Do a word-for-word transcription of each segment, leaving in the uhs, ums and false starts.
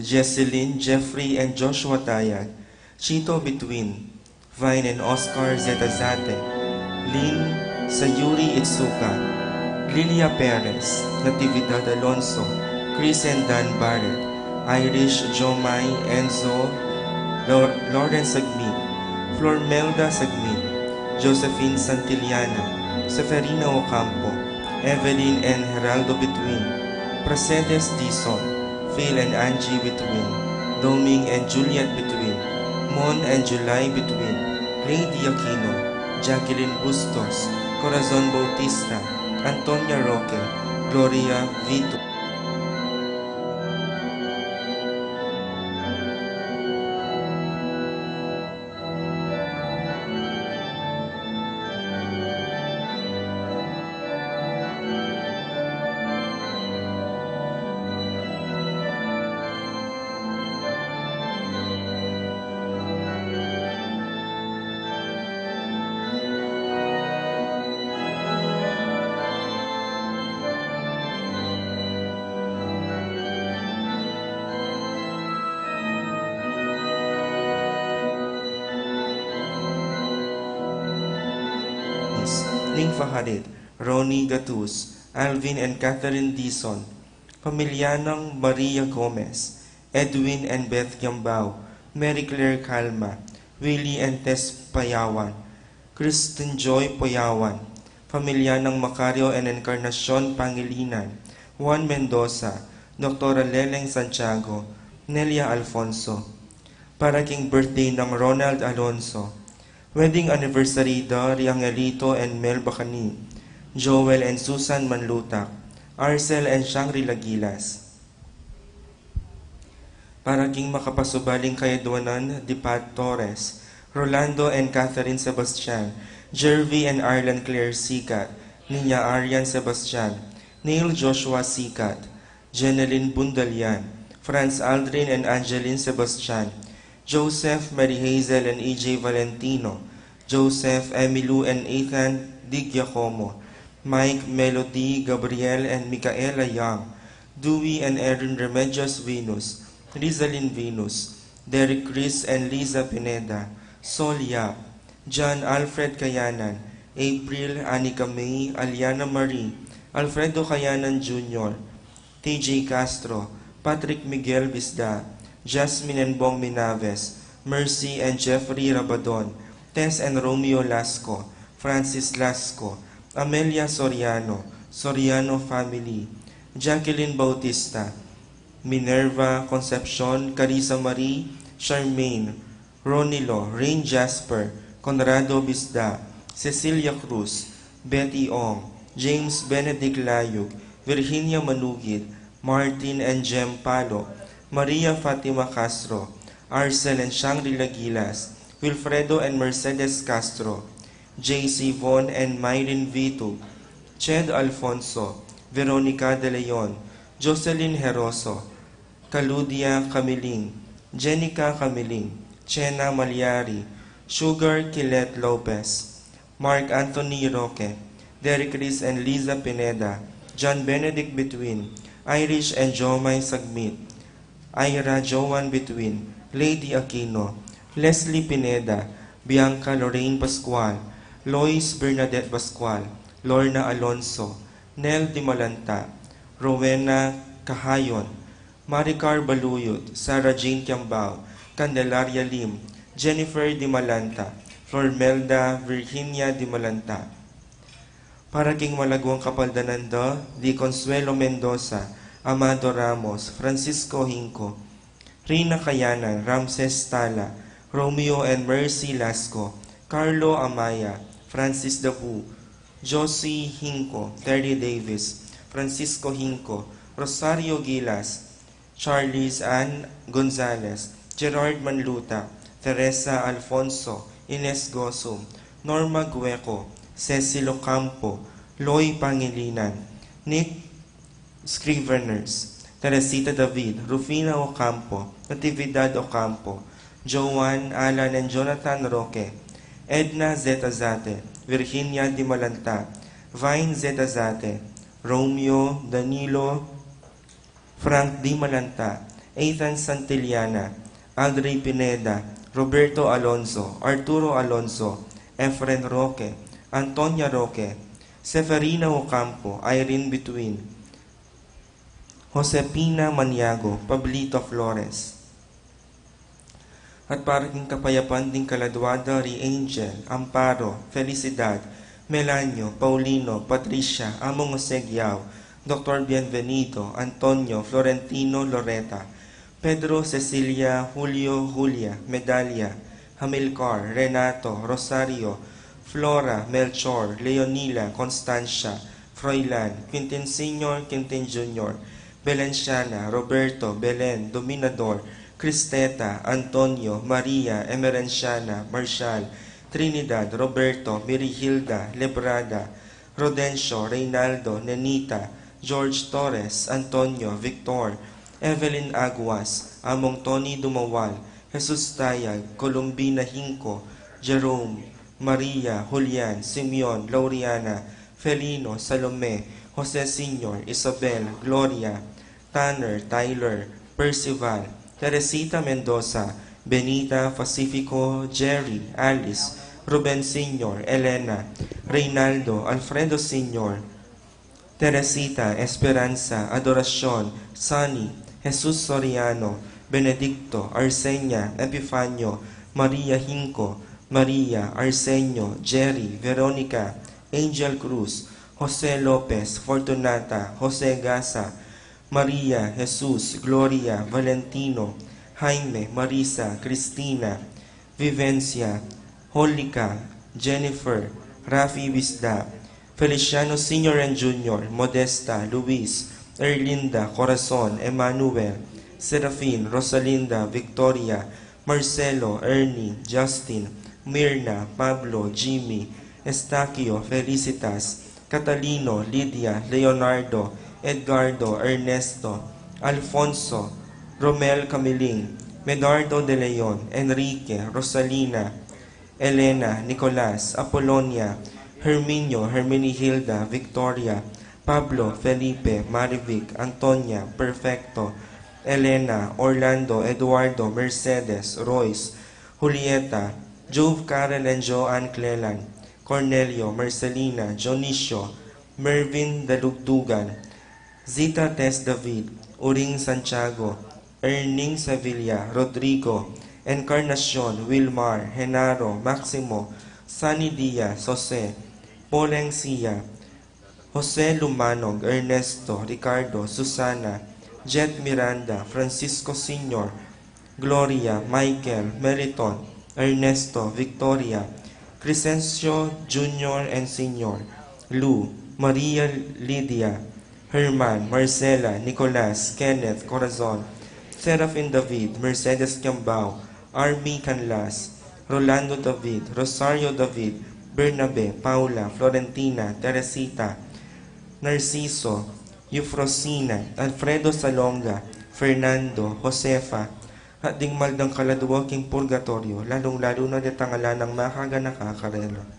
Jesselyn, Jeffrey, and Joshua Tayag, Chito Bituin, Vine and Oscar Zeta Zate, Lynn Sayuri Itsuka, Lilia Perez, Natividad Alonso, Chris and Dan Barrett, Irish Jomai, Enzo, Lor- Lawrence Sagmit, Flormelda Sagmit, Josephine Santillana, Seferina Ocampo, Evelyn and Geraldo Bituin, Pracedes Dizon, Phil and Angie Bituin, Doming and Juliet Bituin, Mon and July Bituin, Lady Aquino, Jacqueline Bustos, Corazon Bautista, Antonia Roque, Gloria Vito. Ning Faharit, Ronnie Gatus, Alvin and Catherine Dizon, pamilya nang Maria Gomez, Edwin and Beth Yambao, Mary Claire Calma, Willie and Tess Payawan, Kristen Joy Payawan, pamilya nang Macario and Encarnacion Pangilinan, Juan Mendoza, Doktora Leleng Santiago, Nelia Alfonso. Para king birthday nang Ronald Alonso. Wedding anniversary da ri Angelito and Mel Bacani, Joel and Susan Manlutak, Arcel and Shangri-La Gilas. Para king makapasubaling kayadwanan, Dipat Torres, Rolando and Catherine Sebastian, Jervy and Arlan Claire Sikat, Niña Arian Sebastian, Neil Joshua Sikat, Jeneline Bundalian, Franz Aldrin and Angeline Sebastian, Joseph, Mary Hazel and E J Valentino, Joseph, Emilu and Ethan Di Giacomo, Mike, Melody, Gabriel and Micaela Young, Dewey and Erin Remedios Venus, Rizalin Venus, Derek Chris and Liza Pineda, Sol Yap, John Alfred Kayanan, April, Anika May, Aliana Marie, Alfredo Kayanan Junior, T J Castro, Patrick Miguel Bisda, Jasmine and Bong Minaves, Mercy and Jeffrey Rabadon, Tess and Romeo Lasco, Francis Lasco, Amelia Soriano, Soriano family, Jacqueline Bautista, Minerva Concepcion, Carissa Marie, Charmaine, Ronilo, Rain Jasper, Conrado Bisda, Cecilia Cruz, Betty Ong, James Benedict Layug, Virginia Manugid, Martin and Jem Palo, Maria Fatima Castro, Arcel and Shangri-La Gilas, Wilfredo and Mercedes Castro, J C Von and Myrin Vitug, Ched Alfonso, Veronica De Leon, Jocelyn Heroso, Caludia Camiling, Jenica Camiling, Chena Malyari, Sugar Kilet Lopez, Mark Anthony Roque, Derek Chris and Liza Pineda, John Benedict Bituin, Irish and Jomai Sagmit, Ira Joan Bituin, Lady Aquino, Leslie Pineda, Bianca Lorraine Pascual, Lois Bernadette Pascual, Lorna Alonso, Nel Dimalanta, Rowena Cahayon, Maricar Baluyot, Sarah Jane Kiambao, Candelaria Lim, Jennifer Dimalanta, Flormelda Virginia Dimalanta. Para king malaguang kapaldanan da, di Consuelo Mendoza, Amado Ramos, Francisco Hinco, Rina Kayanan, Ramses Tala, Romeo and Mercy Lasco, Carlo Amaya, Francis Dabu, Josie Hinco, Terry Davis, Francisco Hinco, Rosario Gilas, Charles Ann Gonzalez, Gerard Manluta, Teresa Alfonso, Ines Gosum, Norma Gueco, Cecil Ocampo, Loy Pangilinan, Nick Scriveners, Teresita David, Rufina Ocampo, Natividad Ocampo, Joan, Alan and Jonathan Roque, Edna Zeta Zate, Virginia Dimalanta, Vine Zeta Zate, Romeo, Danilo, Frank Dimalanta, Ethan Santillana, Aldrey Pineda, Roberto Alonso, Arturo Alonso, Efren Roque, Antonia Roque, Seferina Ocampo, Irene Bituin, Josepina Maniago, Pablito Flores. At para king kapayapan ding kaladua da ri Angel, Amparo, Felicidad, Melanio, Paulino, Patricia, Among Jose Giao, Doktor Bienvenido, Antonio, Florentino, Loreta, Pedro, Cecilia, Julio, Julia, Medalia, Hamilcar, Renato, Rosario, Flora, Melchor, Leonila, Constancia, Froilan, Quintin Senior, Quintin Junior, Belenciana, Roberto, Belen, Dominador, Cristeta, Antonio, Maria, Emerenciana, Marshal, Trinidad, Roberto, Mirihilda, Lebrada, Rodencio, Reynaldo, Nenita, George Torres, Antonio, Victor, Evelyn Aguas, Among Tony Dumawal, Jesus Tayag, Columbina Hinco, Jerome, Maria, Julian, Simeon, Lauriana, Felino, Salome, Jose Senior, Isabel, Gloria, Tanner, Tyler, Percival, Teresita Mendoza, Benita, Pacifico, Jerry, Alice, Ruben Senior, Elena, Reynaldo, Alfredo Senior, Teresita, Esperanza, Adoracion, Sunny, Jesus Soriano, Benedicto, Arsenia, Epifanio, Maria Hinco, Maria, Arsenio, Jerry, Veronica, Angel Cruz, Jose Lopez, Fortunata, Jose Gasa, Maria, Jesus, Gloria, Valentino, Jaime, Marisa, Cristina, Vivencia, Holika, Jennifer, Rafi Bisda, Feliciano Senior and Junior, Modesta, Luis, Erlinda, Corazon, Emmanuel, Serafin, Rosalinda, Victoria, Marcelo, Ernie, Justin, Mirna, Pablo, Jimmy, Estaquio, Felicitas, Catalino, Lydia, Leonardo, Edgardo, Ernesto, Alfonso, Romel Camiling, Medardo de Leon, Enrique, Rosalina, Elena, Nicolas, Apolonia, Herminio, Herminihilda, Victoria, Pablo, Felipe, Marivic, Antonia, Perfecto, Elena, Orlando, Eduardo, Mercedes, Royce, Julieta, Jove, Karen and Joanne Cleland, Cornelio, Marcelina, Dionisio, Mervin Dalugdugan, Zita Tess David, Uring Santiago, Erning Sevilla, Rodrigo, Encarnacion, Wilmar, Genaro, Maximo, Sunny Diaz, Jose, Poleng Sia, Jose Lumanog, Ernesto, Ricardo, Susana, Jet Miranda, Francisco Senior, Gloria, Michael, Meliton, Ernesto, Victoria, Crescencio Junior and Senior, Lou, Maria Lydia, Herman, Marcela, Nicolas, Kenneth, Corazon, Serafin David, Mercedes Kiambao, Army Canlas, Rolando David, Rosario David, Bernabe, Paula, Florentina, Teresita, Narciso, Eufrosina, Alfredo Salonga, Fernando, Josefa, at ding maldang kaladua king purgatoryo, lalung-lalu na detang ala nang makaganaka karela.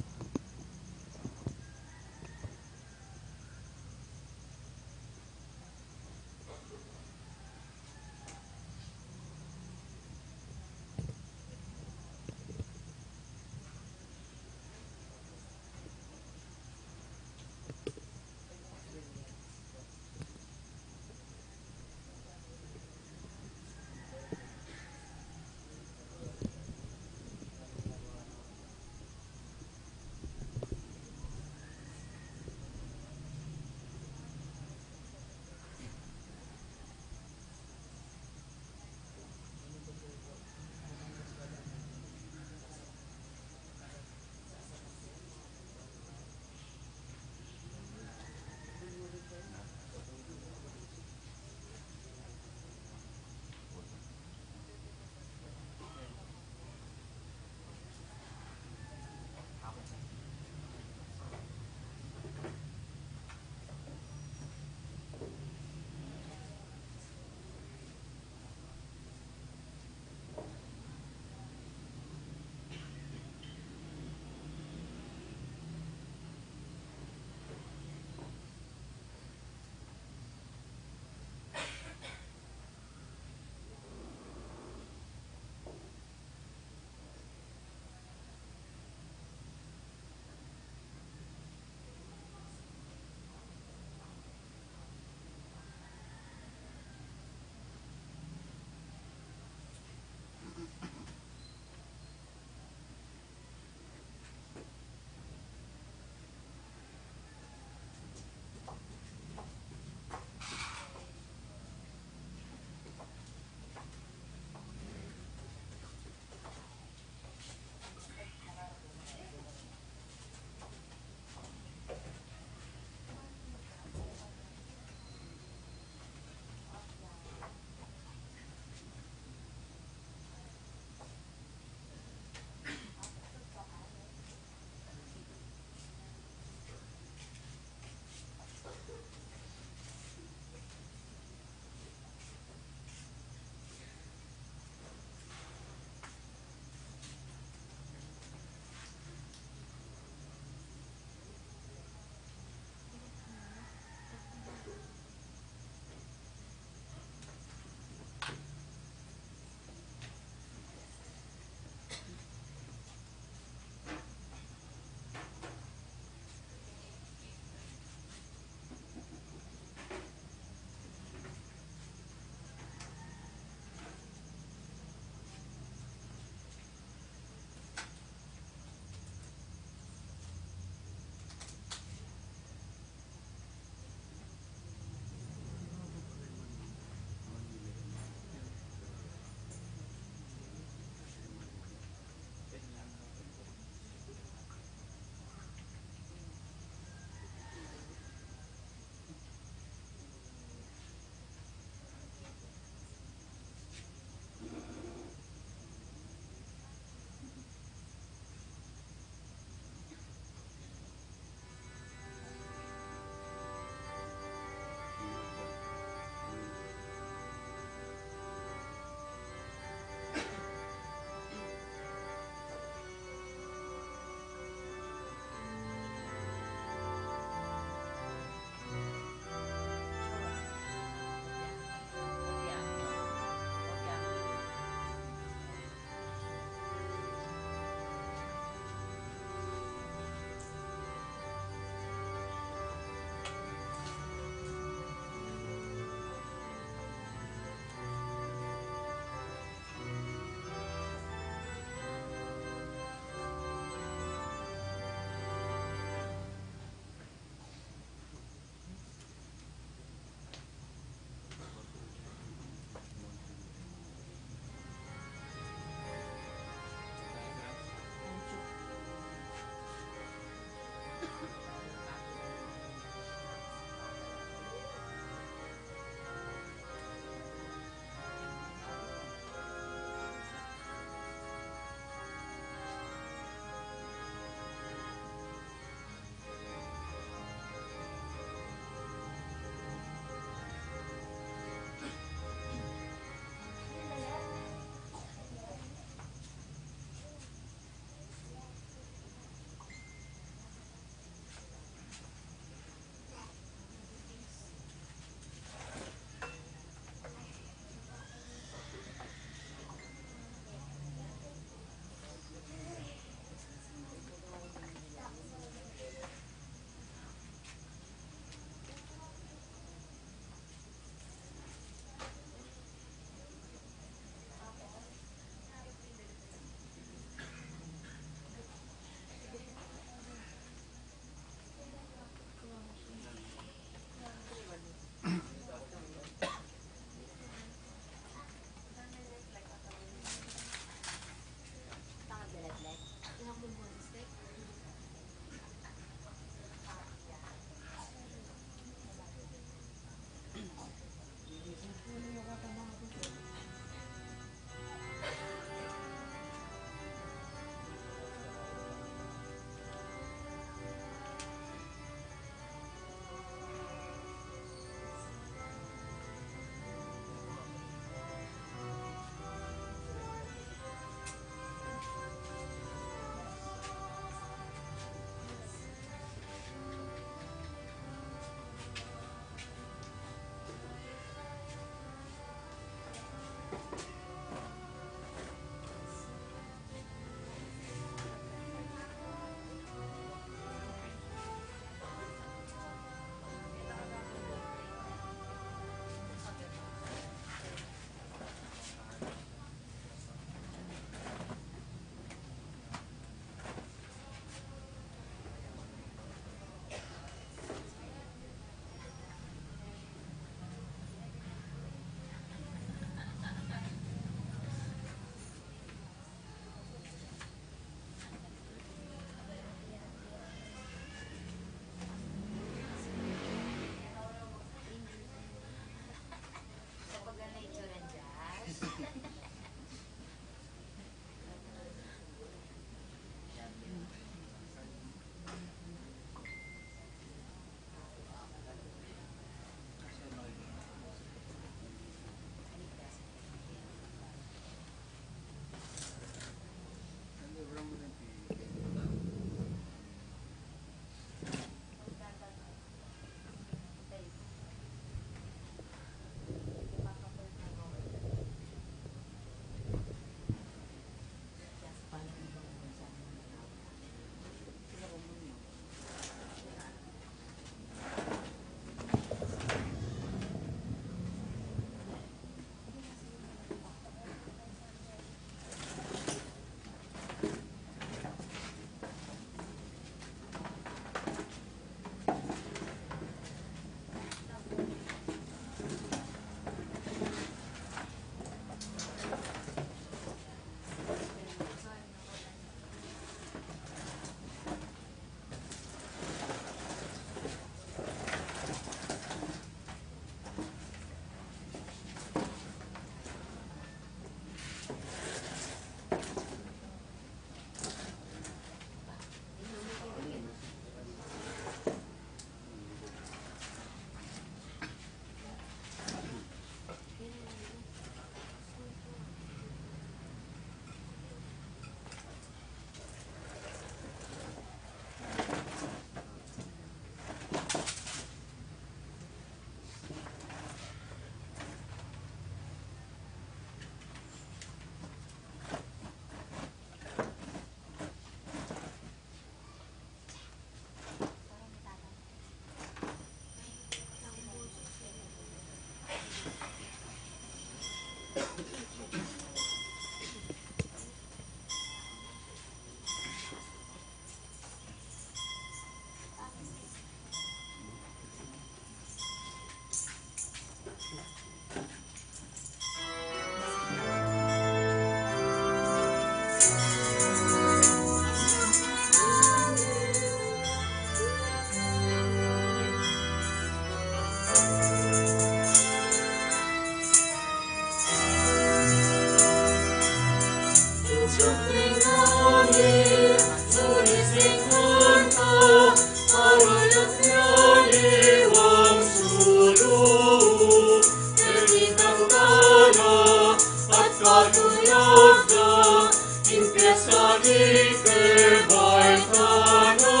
Patuyag da ing piesta ning kebaitan na,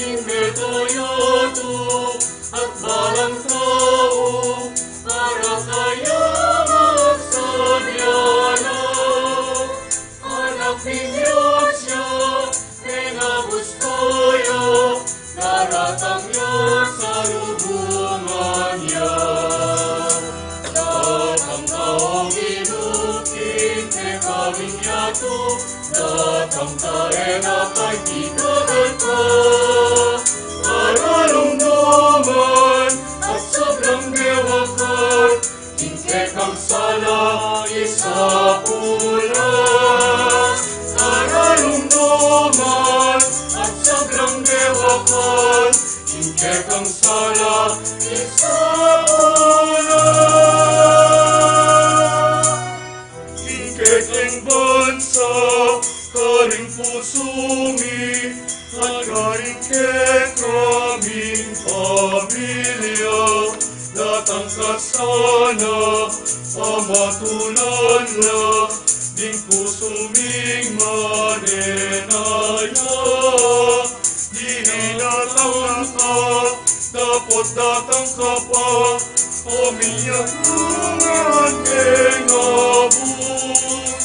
ing metoy a tup at balang tau, para kaya magsadya na. Anak ning Dios ya, mengabusta ya, daratang ya, salubungan ya. Datang ka, O Ginu, king kekaming yatu, datang ka, e na ka ikikagal pa. Karalumduman at sablang dewakan, ing kekang sala isapul la. Karalumduman at sablang dewakan, ing kekang sala isapul la. Ing kekeng bansa, karing pusu mi, at karing kekaming pamilya, datang ka sana, pamatulan la ding pusu ming manenaya. Dininan na ka, dapot datang ka pa, o minyatu ngan keng abus.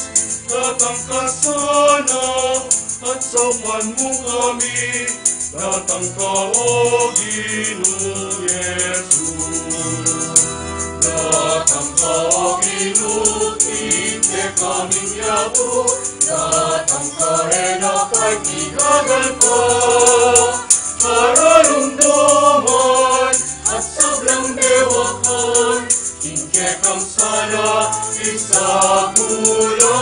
Datang ka sana, at saupan mu kami, datang ka, O Ginung Jesus. Datang ka, O Ginu, king kekaming yatu, datang ka, e na ka ikikagal pa. Karalumduman at sablang dewakan, ing kekang sala isapul la.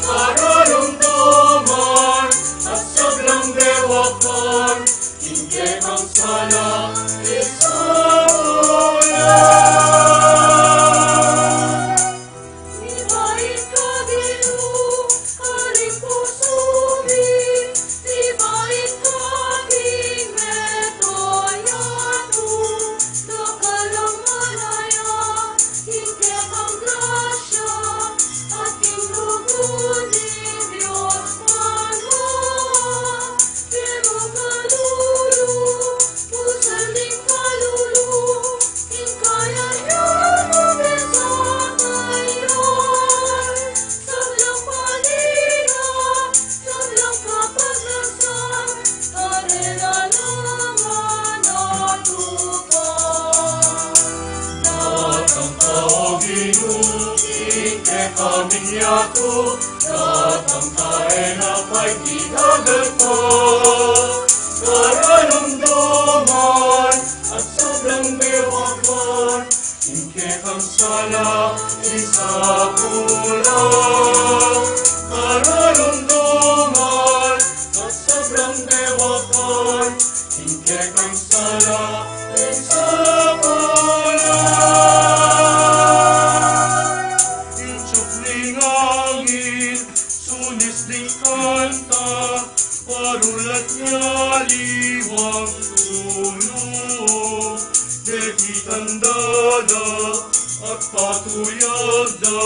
Karalumduman at sablang dewakan, ing kekang sala isapul la. Mibait ka, Ginu, karing pusu mi, mibait ka king metoy a yatu, dakal a manaya ing kekang grasya, at ing lugud ning Dios Ama. Kemu kalulu, pusal ning kalulu, ing kaya nang mabisat a iyan. Sablang pamilya, sablang kapagnasan, karela naman a tupa. Datang ka, O Ginu, king kekaming yatu, datang ka, e na ka ikikagal pa. Karalumduman at sablang dewakan, ing kekang sala isapul la. Karalumduman at sablang dewakan, ing kekang sala isapul la. Ing tiup ning angin, sunis ding kanta, parulat nia liwang tulu. Dekitan da la at patuyag da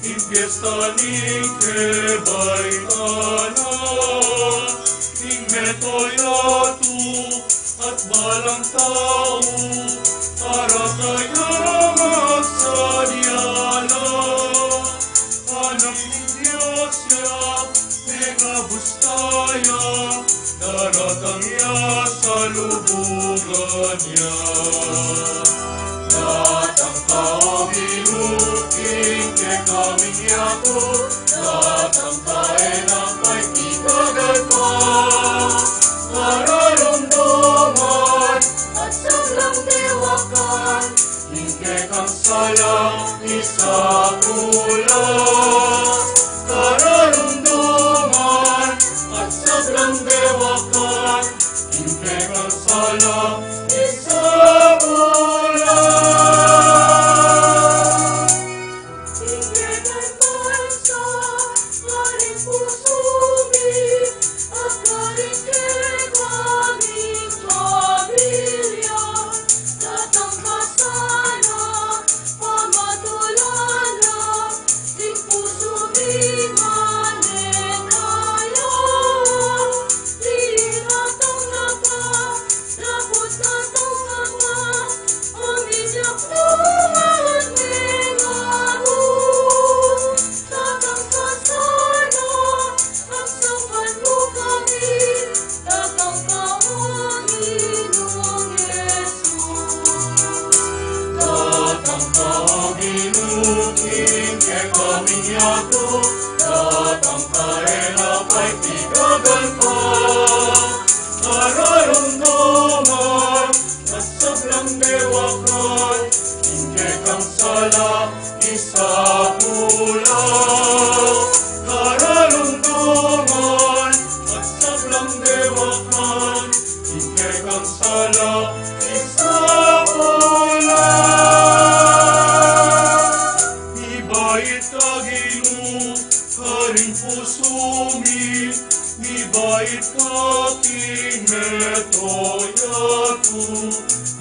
ing piesta ning kebaitan na, ing metoy a tup at balang tau, para kaya magsadya la. Anak ning Dios ya, mengabusta ya, daratang ya, salubungan ya. Datang ka, O Ginu, king kekaming yatu, datang ka, e na ka ikikagal pa. Karalumduman at sablang dewakan, ing kekang sala isapul la. Karalumduman at sablang dewakan, ing kekang sala isapul la. Ing kekang bansa, karing pusu mi, at karing kekaming pamilya, datang ka sana, pamatulan Datang ka, O Ginu, king kekaming yatu, datang ka, e na paikigagal pa. Karalumduman at sablang dewakan, ing kekang sala isapul la. Karalumduman at sablang dewakan, ing kekang sala isapul la. Mibait ka, Ginu, karing pusu mi, mibait ka king mabilug a yatu,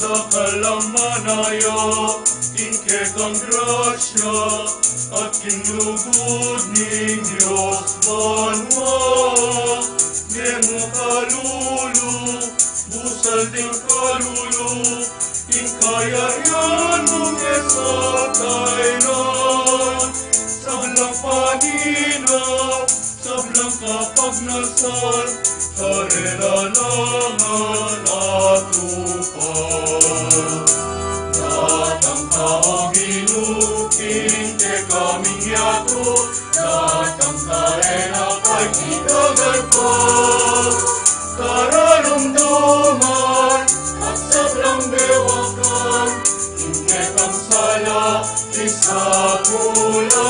dakal a manaya king kekang grasya, at king lugud ning Dios banua. Deng kalulu, busal deng kalulu, ing kayarian mu king sablang panaun, sablang panaun, sablang kapagnasan, karela na ngan atupad. Datang ka, O Ginu, king kekaming yatu, datang ka, e na paikigagal pa. Karalumduman at sablang dewakan, ing kekang sala isapul la.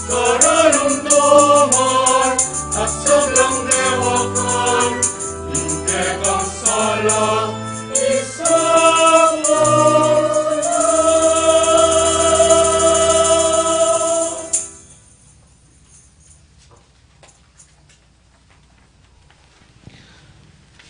Karalumduman at sablang dewakan, ing kekang sala isapul la.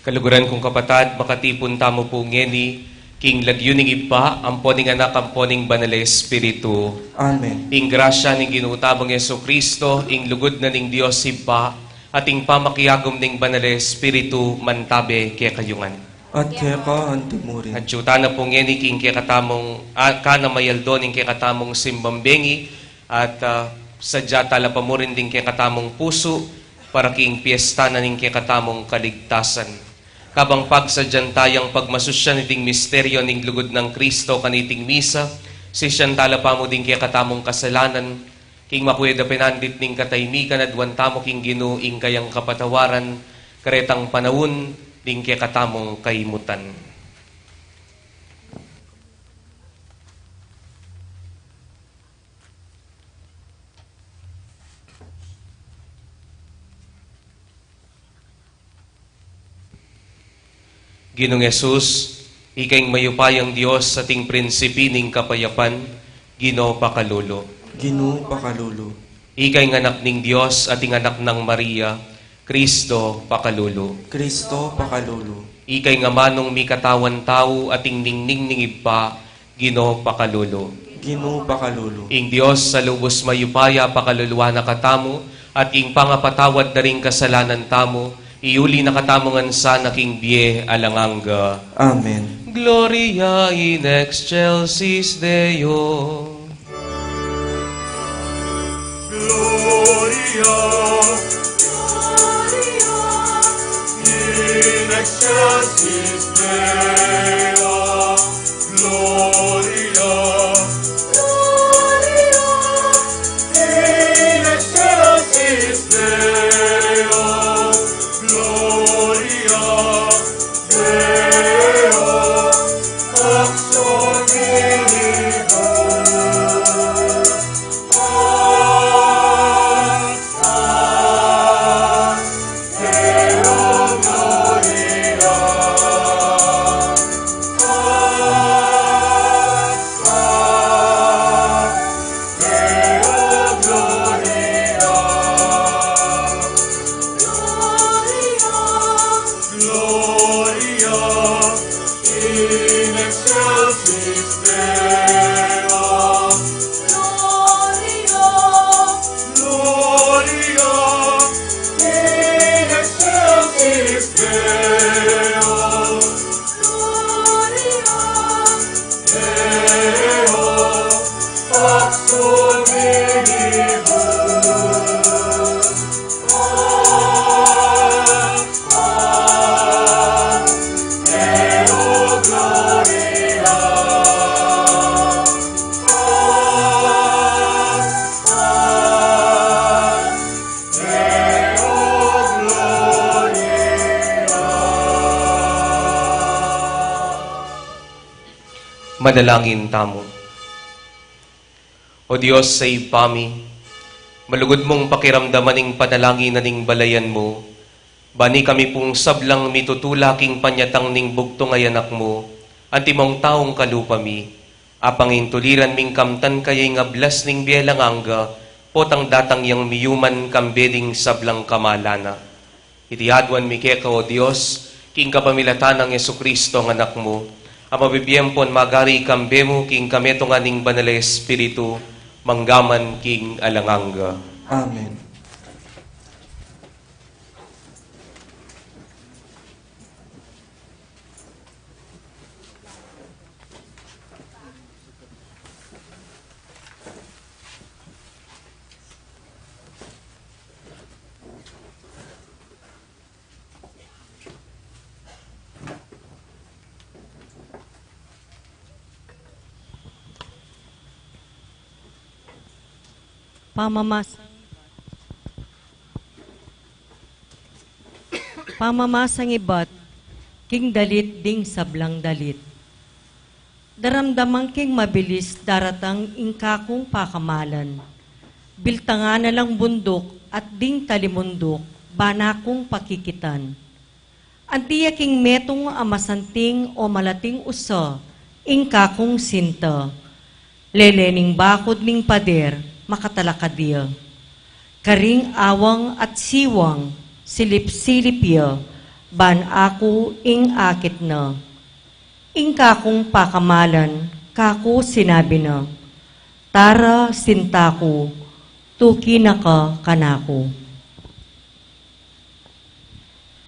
Kaluguran kung kapatad, makatipun tamu pu ngeni king lagyu ning Ibpa, ampo ning Anak, ampo ning Banal a Espiritu. Amen. Ing grasya ning Ginu tamung Jesucristo, ing lugud na ning Dios Ibpa, at ing pamakiagum ning Banal a Espiritu, mantabe kekayu ngan. At keka antimurin. At atsu tana pu ngeni king kekatamung, a, kana mayaldo ning kekatamung simbang bengi, at, ah, sadya tala pamurin ding kekatamung pusu, para king piesta na ning kekatamung kaligtasan. Kabang pagsadyan tayang pagmasusyan iting misteryo ning lugud nang Kristo kaniting misa, sisian tala pamu ding kekatamung kasalanan, king makueda penandit ning katahimikan aduan tamu king Ginu ing kayang kapatawaran, karetang panaun ding kekatamung kaimutan. Ginung Jesus, ika ing mayupayang Dios at ing prinsipi ning kapayapan, Ginu pakalulu. Ginu pakalulu. Ika ing anak ning Dios at ing anak nang Maria, Kristo pakalulu. Kristo pakalulu. Ika ing amanung mikatawan tau at ing ningning ning Ibpa, Ginu pakalulu. Ginu pakalulu. Ing Dios a lubus mayupaya pakaluluan na katamu, at ing pangapatawad da ring kasalanan tamu, iuli na katamu ngan sana king bie alang angga. Amen. Gloria in excelsis Deo. Gloria, Gloria in excelsis Deo. Gloria, Gloria in excelsis Deo. Gloria Deo, pax omnibus. Pax, pax Deo gloria. Pax, pax Deo gloria. Gloria, Gloria in excelsis Deo. Gloria, Gloria in excelsis Deo. Gloria Deo, pax omnibus. Pax, pax Deo gloria. Manalangin tamu. O Dios a Ibpa mi, malugud mung pakiramdaman ing panalangin na ning balayan mu, ban ikami pung sablang mitutula king panyatang ning bugtung a Anak mu, antimong taung kalupa mi, apang intuliran ming kamtan kaya ing ablas ning bie alang angga, potang datang yang miyuman kambe ding sablang kamalan na. Iti aduan mi keka, O Dios, king kapamilatan nang Jesucristo a Anak mu, a mabibie ampon magari kambe mu king kametungan ning Banal a Espiritu, manggaman king alang angga. Amen. Pamamas-, pamamasang ibat king dalit ding sablang dalit. Daramdaman keng mabilis daratang ing kakung pakamalan. Biltangan na lang bunduk at ding talimunduk, ban akung pakikitan. Anti ya king metung a masanting o malating usa ing kakung sinta. Lele ning bakud ning pader, makatalakad ya. Karing awang at siwang, silip-silip ya, ban aku ing akit na. Ing kakung pakamalan, kaku sinabi na, "Tara, sinta ku, tuki na ka kanaku."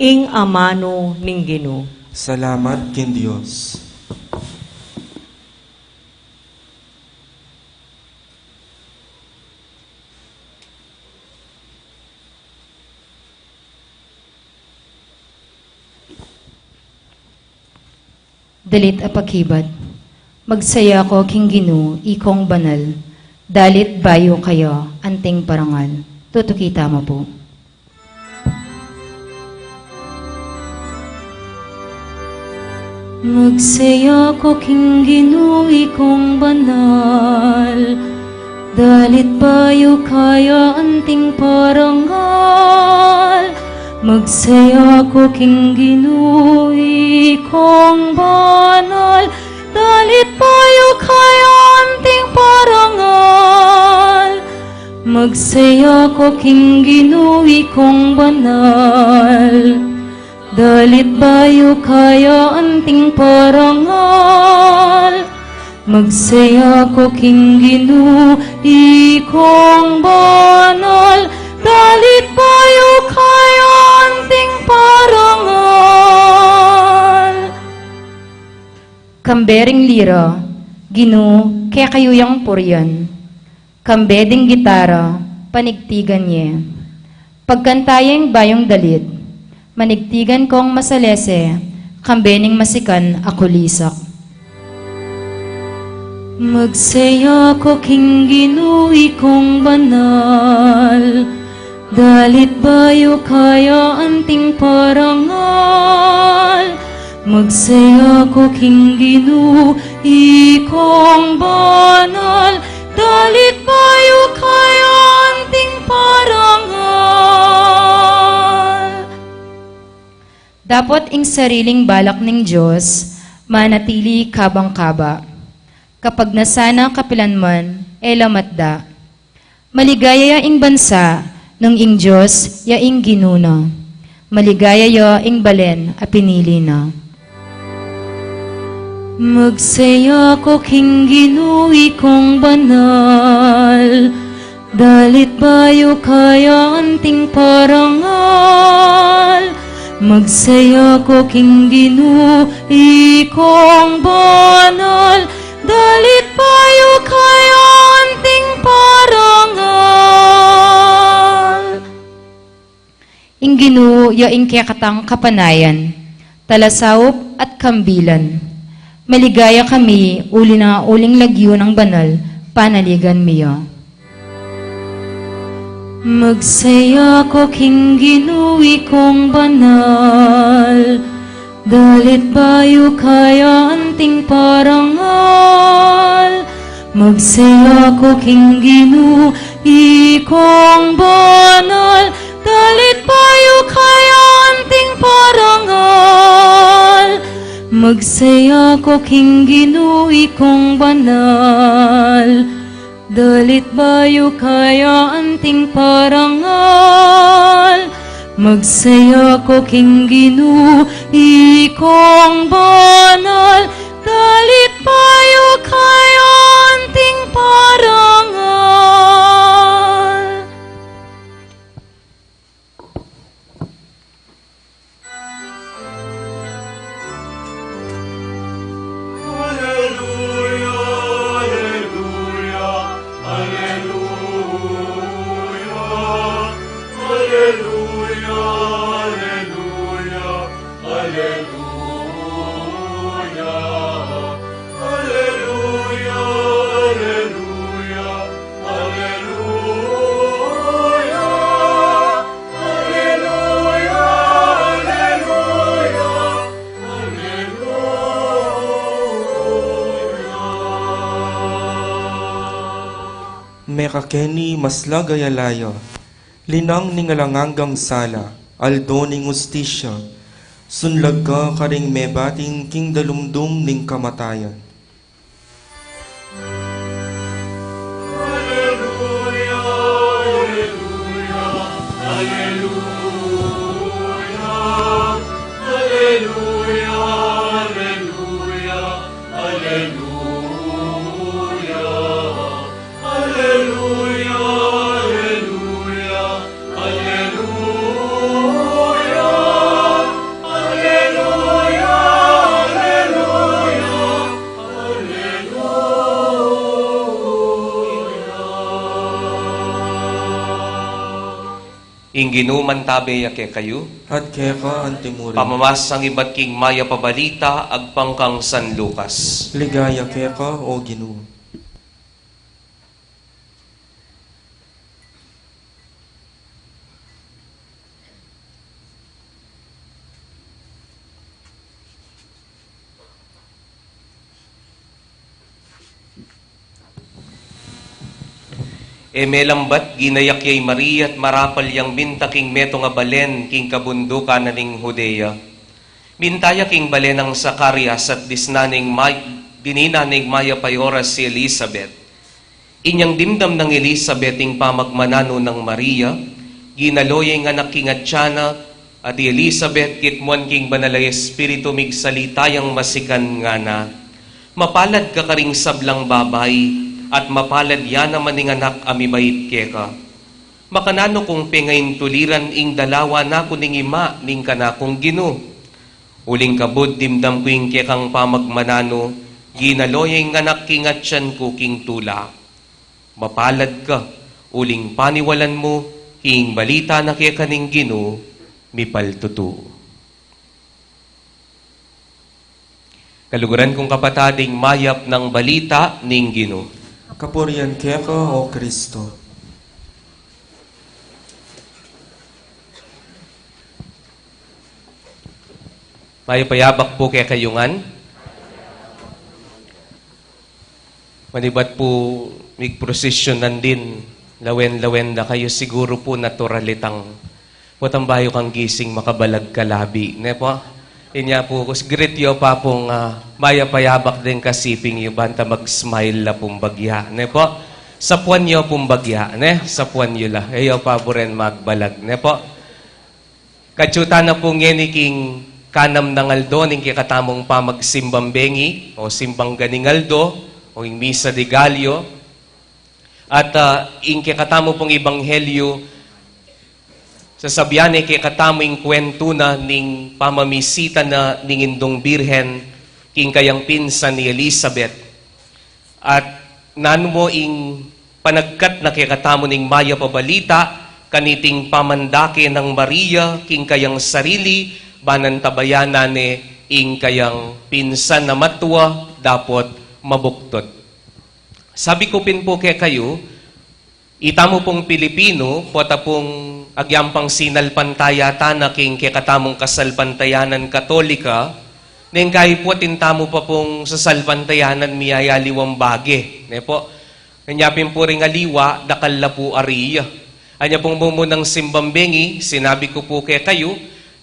Ing amanu ning Ginu. Salamat king Dios. Dalit a pakibat. Magsaya ko king Ginu, ikong banal, dalit bayu kaya anting parangal. Tutuki tamu pu. Magsaya ko king Ginu, ikong banal, dalit bayu kaya anting parangal. Magsaya ko king Ginu, ikong banal, dalit bayu kaya anting parangal. Magsaya ko king Ginu, ikong banal, dalit bayu kaya anting parangal. Magsaya ko king Ginu, ikong banal, dalit bayu kaya anting parangal. Kambe ring lira, Ginu, kekayu yang purian. Kambe ding gitara, panigtigan ye. Pagkanta yeng bayung dalit, manigtigan kong masalese, kambe ning masikan a kulisak. Magsaya ko king Ginu, ikong banal, dalit bayu kaya anting parangal. Magsaya ko king Ginu, ikong banal, dalit bayu kaya anting parangal. Dapot ing sariling balak ning Dios, manatili kabang-kaba. Kapag nasana kapilanman, e la matda. Maligaya ya ing bansa, nung ing Dios ya ing Ginu na. Maligaya ya ing balen a pinili na. Magsaya ko king Ginu, ikong banal, dalit bayu kaya anting parangal. Magsaya ko king Ginu, ikong banal, dalit bayu kaya anting parangal. Ing Ginu ya ing kekatang kapanayan, talasaup at kambilan. Maligaya kami uli na uling lagyu nang banal, panaligan mi ya. Magsaya ko king Ginu, ikong banal, Dalit bayu kaya anting parangal, magsaya ko king Ginu, ikong banal. Dalit bayu kaya anting parangal, magsaya ko king Ginu, ikong banal. Dalit bayu kaya anting parangal, magsaya ko king Ginu, ikong banal. Dalit bayu kaya anting parangal. Mekakeni maslagal a laya, linang ning alang anggang sala, aldo ning hustisya, sunlag ka karing mebating king dalumdum ning kamatayan. Ing Ginu mantabe ya kekayu. At keka antimurin. Pamamasang ibat king Mayap a Balita agpang kang San Lucas. Ligaya keka, O Ginu. E melambat, ginayak ya i Maria at marapal yang minta king metung a balen king kabundukan na ning Judea. Minta ya king balen nang Zacarias at disnan neng may-, dinina neng mayap a oras i Elisabet. Inyang dimdam nang Elisabet ing pamagmananu nang Maria, ginalo ya ing anak king atian na, at i Elisabet kitmuan king Banal a Espiritu, migsalita yang masikan, ngana: Mapalad ka karing sablang babai, at mapalad ya naman ing anak a mibait keka. Makananu kung pengaintuliran ing dalawa na ku ning ima ning kanakung Ginu? Uling kabud dimdam ku ing kekang pamagmananu, ginalo ya ing anak king atian ku king tula. Mapalad ka uling paniwalan mu king balita na keka ning Ginu, mipaltutu. Kaluguran kung kapatad, ing mayap nang balita ning Ginu. Kapurian keka, O Kristo. Mayap a yabak pu kekayu ngan. Manibat pu, migprosesyon nandin, lawen-lawen da kayu, siguru pu natural itang potang bayu kang gising makabalag kalabi, ne po? Inya pu, greet yu pa pung, ah, mayap a yabak deng kasiping yu, banta mag-smile la pung bagya, ne po? Sapuan yu pung bagya, ne? Sapuan yu la. E yu pa buren magbalag, ne po? Katsutana pu ngeni king kanam nang aldo ning kekatamung pamagsimbang bengi, o simbang ganing aldo, o ing Misa de Gallo, at, ah, ing kekatamu pung ebanghelyo, sasabian ne kekatamu ing kwentu na ning pamamisita na ning Indung Birhen king kayang pinsan i Elisabet. At nanu mu ing panagkat na kekatamu ning mayap a balita, kaniting pamandake nang Maria king kayang sarili, ban antabayanan ne ing kayang pinsan a matua dapot mabuktot. Sabi ku pin pu kekayu, itamu pung Pilipinu, pota pung Agyang pang sinalpantaya tana king kekatamung kasalpantayanan Katolika, neng kayi pu atin tamu pa pung sasalpantayanan miyayaliwang bage, ne pu? Anya pin pu ring aliwa, dakal la pu ari ya. Anya pung mumunang simbang bengi, sinabi ku pu kekayu,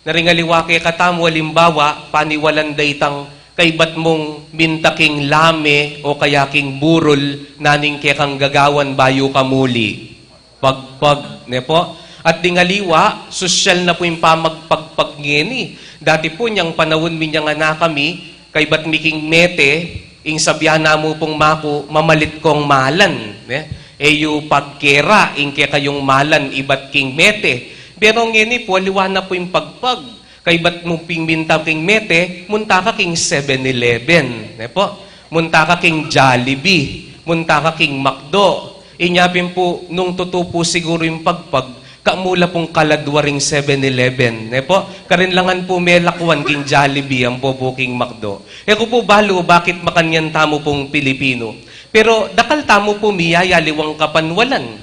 na ring aliwa kekatamu, alimbawa, paniwalan da itang kaybat mung minta king lame o kaya king burol, nanu ing kekang gagawan bayu ka muli? Pagpag, ne pu? At ding aliwa, sosyal na pu ing pamagpagpag ngeni. Dati pu, inyang panaun mi inyang anak kami, kaybat mi king mete, ing sabian na mu pung maku, mamalit kong malan, ne? E yu pagkera ing kekayung malan ibat king mete. Pero ngeni pu, aliwa na pu ing pagpag. Kaybat mu ping minta king mete, munta ka king Seven Eleven, ne pu? Munta ka king Jollibee, munta ka king McDo. Inya pin pu, nung tutu pu siguru ing pagpag, kamu la pung kaladwa ring Seven Eleven, ne pu? Karin la ngan pu melakwan king Jollibee, ampo pu king McDo. E ku pu balu bakit makanyan tamu pung Pilipino. Pero dakal tamu pu miyayaliwang kapanwalan.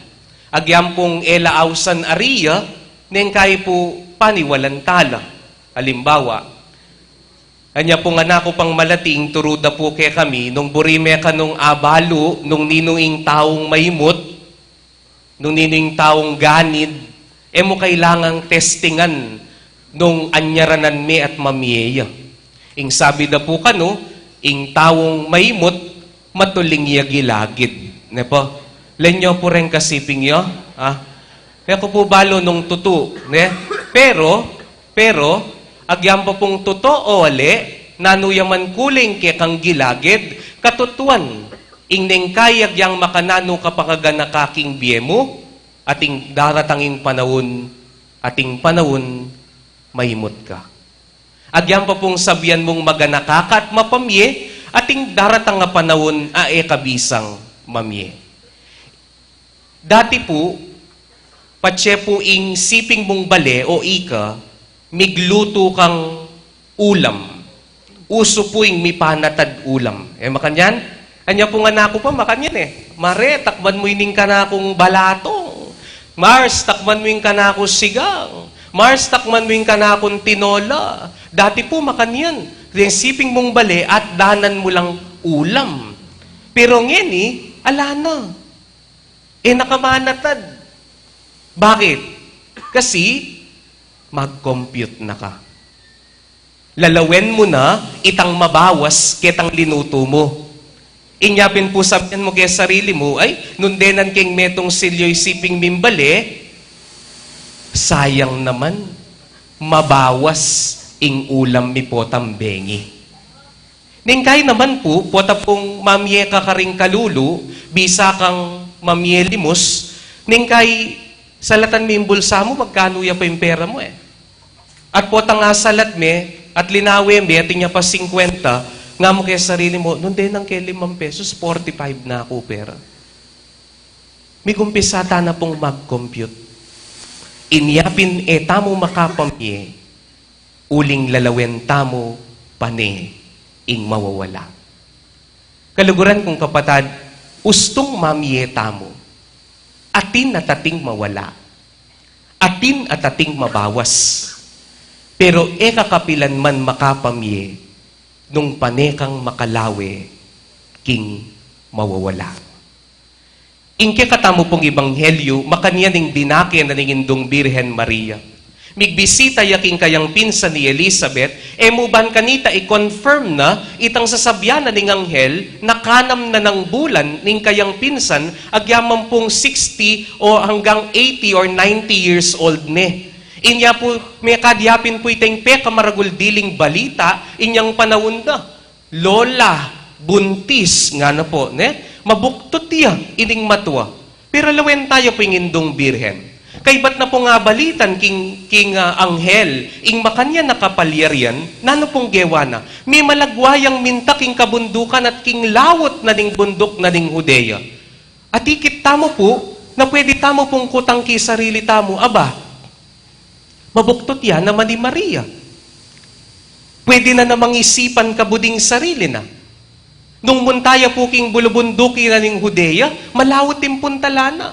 Agyang pung e la ausan ari ya, neng kayi pu paniwalan tala. Alimbawa, anya pung anak ku pang malati, ing turu da pu kekami, nung buri me kanung abalu nung ninu ing taung maimut, nung ninu ing taung ganid, e mu kailangang testingan nung anyaranan me at mamie ya. Ing sabi da pu kanu, ing taung maimut, matuling ya gilagid. Ne pu? Len yu pu reng kasiping yu, ha? E ku pu balu nung tutu, ne? Pero, pero, agyang pa pung tutu o ali, nanu ya man kuli ing kekang gilagid, katutuan, ing neng kayi agyang makananu ka pa kaganaka king bie mu, ating daratang ing panaun, ating panaun, maimut ka. Agyang pa pung sabian mung maganaka ka at mapamie, ating daratang a panaun a e ka bisang mamie. Dati pu, patse pu ing siping mung bale o ika, miglutu kang ulam. Usu pu ing mipanatad ulam. E makanyan? Anya pung anak ku pa, makanyan e. Mare, takman mu ining kanakung balatong. Mars, takman mu ing kanakung sigang. Mars, takman mu ing kanakung tinola. Dati pu, makanyan. Ing siping mung bale at danan mu lang ulam. Pero ngeni, ala na. E na ka manatad. Bakit? Kasi, mag-compute na ka. Lalawen mu na itang mabawas ketang linutu mu. Inya pin pu sabian mu keng sarili mu, "Ay, nung denan keng metung silyu ing siping ming bale, sayang naman, mabawas ing ulam mi potang bengi." Neng kayi naman pu, pota pung mamie ka karing kalulu, bisa kang mamie limus, neng kayi salatan me ing bulsa mu, magkanu ya pa ing pera mu e. At potang asalat me, at linawe me, atin ya pa singkwenta, ngamu keng sarili mu, "Nung denan keng limang pesos, forty-five na ku pera." Migumpisa tana pung mag-compute. Inya pin e tamu makapamie, uling lalawen tamu pane ing mawawala. Kaluguran kung kapatad, ustung mamie tamu. Atin at ating mawala. Atin at ating mabawas. Pero e ka kapilan man makapamie nung pane kang makalawe king mawawala. Ing kekatamu pung ebanghelyu, makanyan ing dinake na ning Indung Birhen Maria. Migbisita ya king kayang pinsan i Elizabeth, e mu ban kanita i-confirm na itang sasabian na ning anghel na kanam na nang bulan ning kayang pinsan, agyaman pung sixty o hanggang eighty or ninety years old ne. Inya pu, mekad ya pin pu itang pekamaragul diling balita inyang panaun da. Lola, buntis, ngana pu, ne? Mabuktut ya ining matua. Pero lawen taya pu ing Indung Birhen. Kaybat na pung abalitan king, king, ah, anghel, ing makanyan a kapalyarian, nanu pung gewa na? Mimalagwa yang minta king kabundukan at king laut na ning bunduk na ning Judea. At ikit tamu pu, na pwede tamu pung kutang king sarili tamu, "Aba, mabuktut ya naman i Maria. Pwede na namang isipan kabud ing sarili na." Nung munta ya pu king bulubunduki na ning Judea, malaut ing puntalan na.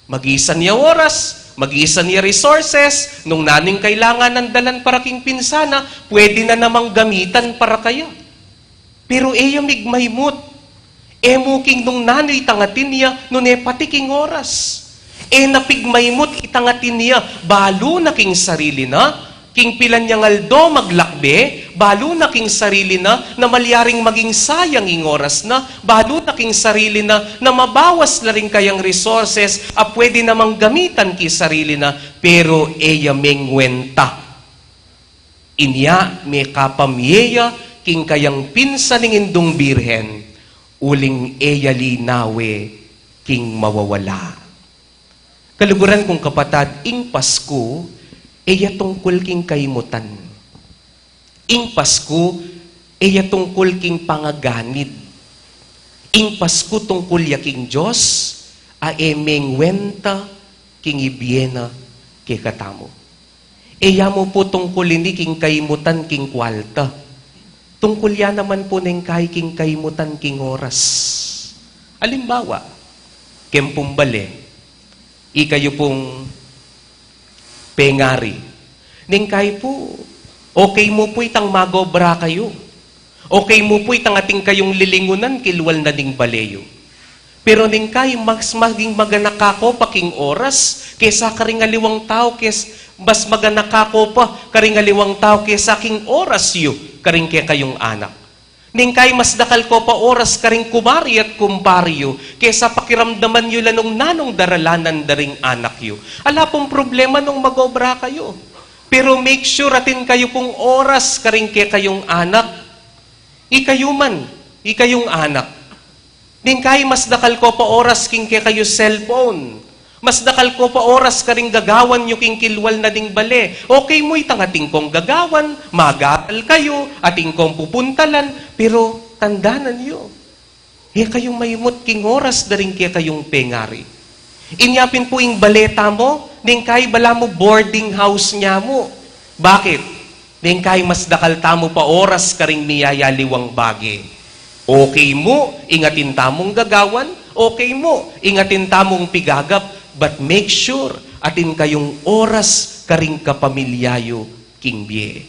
Magisan ya oras, Magisan ya resources, nung nanu ing kailangan nang dalan para king pinsan na, pwede na namang gamitan para kaya. Pero e ya migmaymut. E mu king nung nanu itang atin ya, nune pati king oras. E na pigmaymut itang atin ya, balu na king sarili na, king pilan yang aldo maglakbe, balu na king sarili na, na malyaring maging sayang ing oras na, balu na king sarili na, na mabawas la ring kayang resources a pwede namang gamitan king sarili na, pero e ya mengwenta. Inya mekapamye ya king kayang pinsan ning Indung Birhen, uling e ya linawe king mawawala. Kaluguran kung kapatad, ing Pasku, e ya tungkul king kaimutan. Ing Pasku, e ya tungkul king pangaganid. Ing Pasku tungkul ya king Dios, a e mengwenta king ibie na kekatamu. E ya mu pu tungkul ini king kaimutan king kwalta. Tungkul ya naman pu neng kai king kaimutan king oras. Alimbawa, keng pung bale, ikayu pung pengari. Neng kai pu, okay mu pu itang mag-obra kayu. Okay mu pu itang atin kayung lilingunan kilwal na ning bale yu. Pero neng kai mas maging maganaka ko pa king oras kesa karing aliwang tau, kes mas maganaka ko pa karing aliwang tau kesa king oras yu karing kekayung anak. Neng kai mas dakal ko pa oras karing kumari at kumpari yu kesa pakiramdaman yu la nung nanung daralanan da ring anak yu. Ala pung problema nung mag-obra kayu. Pero make sure atin kayu pung oras karing kekayung anak. Ikayu man, ikayung anak. Neng kai mas dakal ko pa oras king kekayu cellphone. Mas dakal ko pa oras karing gagawan yu king kilwal na ding bale. Okay mu itang atin kong gagawan, mag-aral kayu, atin kong pupuntalan, pero tandanan yu. E kayu maimut king oras da ring kekayung pengari. Inya pin pu ing bale tamu, neng kai balamu boarding house ne mu. Bakit? Neng kai mas dakal tamu pa oras karing miyayaliwang bage. Okay mu ing atin tamung gagawan, okay mu ing atin tamung pigagap, but make sure atin kayung oras karing kapamilya yu king bie.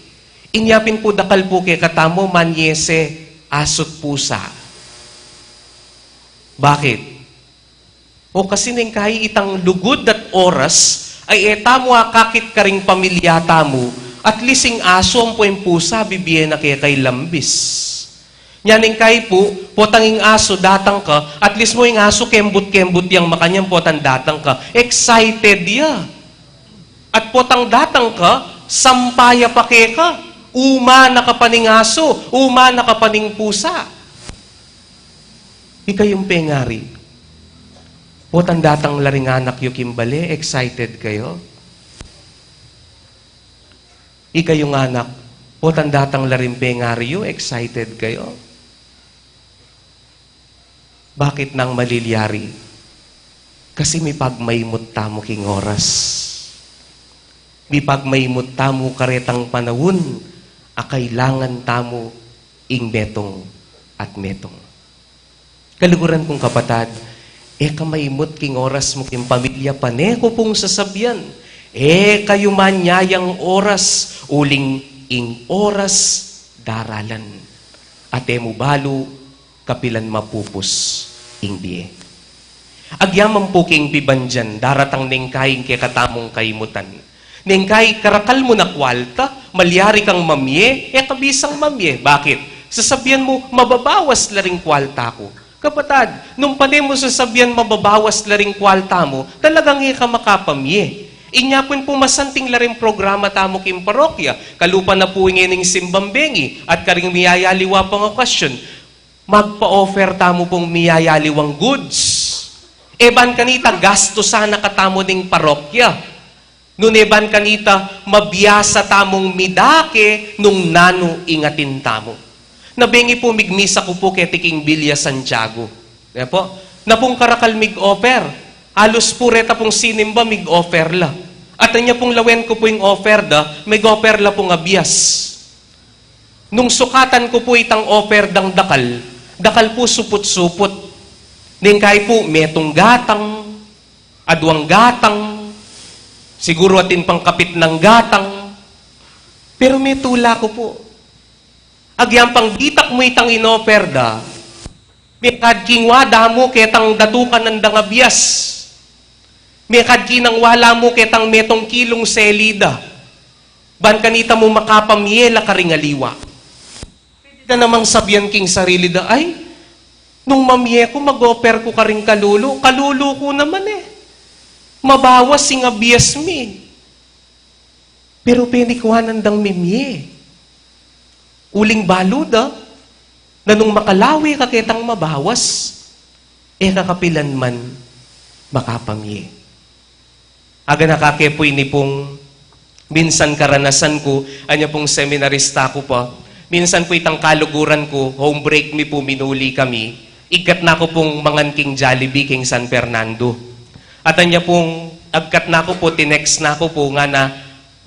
Inya pin pu dakal pu kekatamu manyese asu't pusa. Bakit? O kasi neng kai itang lugud at oras ay e tamu akakit karing pamilya tamu, at least ing asu ampo ing pusa bibie na keka ing lambis. Nya neng kai pu, potang ing asu datang ka, at least mu ing asu kembut-kembut yang makanyan, potang datang ka, excited ya. At potang datang ka, sampa ya pa keka, uma na ka pa ning asu, uma na ka pa ning pusa. Ikayung pengari, potang datang la ring anak yu king bale, excited kayu? Ikayung anak, potang datang la ring pengari yu, excited kayu? Bakit nang malilyari? Kasi mipagmaimut tamu king oras. Mipagmaimut tamu karetang panaun a kailangan tamu ing metung at metung. Kaluguran kung kapatad, e ka maimut king oras mu king pamilya, pane ku pung sasabian, e kayu manyayang oras, uling ing oras daralan. At e mu balu kapilan mapupus ing bie. Agyaman pu king pibandian, daratang neng kai ing kekatamung kaimutan. Neng kai karakal mu na kwalta, malyari kang mamie, e ka bisang mamie. Bakit? Sasabian mu, mababawas la ring kwalta ku. Kapatad, nung pane mu sasabian mababawas la ring kwalta mu, talagang e ka makapamie. Inya pin pu masanting la ring programa tamu king parokya, kalupa na pu ngening simbang bengi, at karing miyayaliwa pang okasyon, magpa-offer tamu pung miyayaliwang goods. E ban kanita gastusan na katamu ning parokya. Nune ban kanita mabiasa tamung midake nung nanu ing atin tamu. Nabengi pu migmisa ku pu keti king Villa Santiago. E pu? Na pung karakal mig-offer. Alus pu reta pung sinimba mig-offer la. At anya pung lawen ku pu ing offer da, mig-offer la pung abias. Nung sukatan ku pu itang offer dang dakal, dakal pu suput-suput. Neng kai pu, metung gatang, aduang gatang, Siguru atin pang kapit nang gatang, pero mitula ku pu. Agyang pang ditak mu itang inoper da, mekad king wada mu ketang datukan nandang a bias. Mekad kinang wala mu ketang metung kilung selida. Ban kanita mu makapamie la karing aliwa. Pwede da namang sabian king sarili da, "Ay, nung mamie ku, mag-oper ku karing kalulu. Kalulu ku naman e. Mabawas ing abias mi." Pero penikwanan dang mimie. Uling balu da, na nung makalawe ka ketang mabawas, e ka kapilan man makapamie. Aganaka ke pu ini pung minsan karanasan ku, anya pung seminarista ku pa. Minsan pu itang kaluguran ku, home break mi pu, minuli kami. Igkat na ku pung mangan king Jollibee king San Fernando. At anya pung agkat na ku pu, tinext na ku pu, ngana,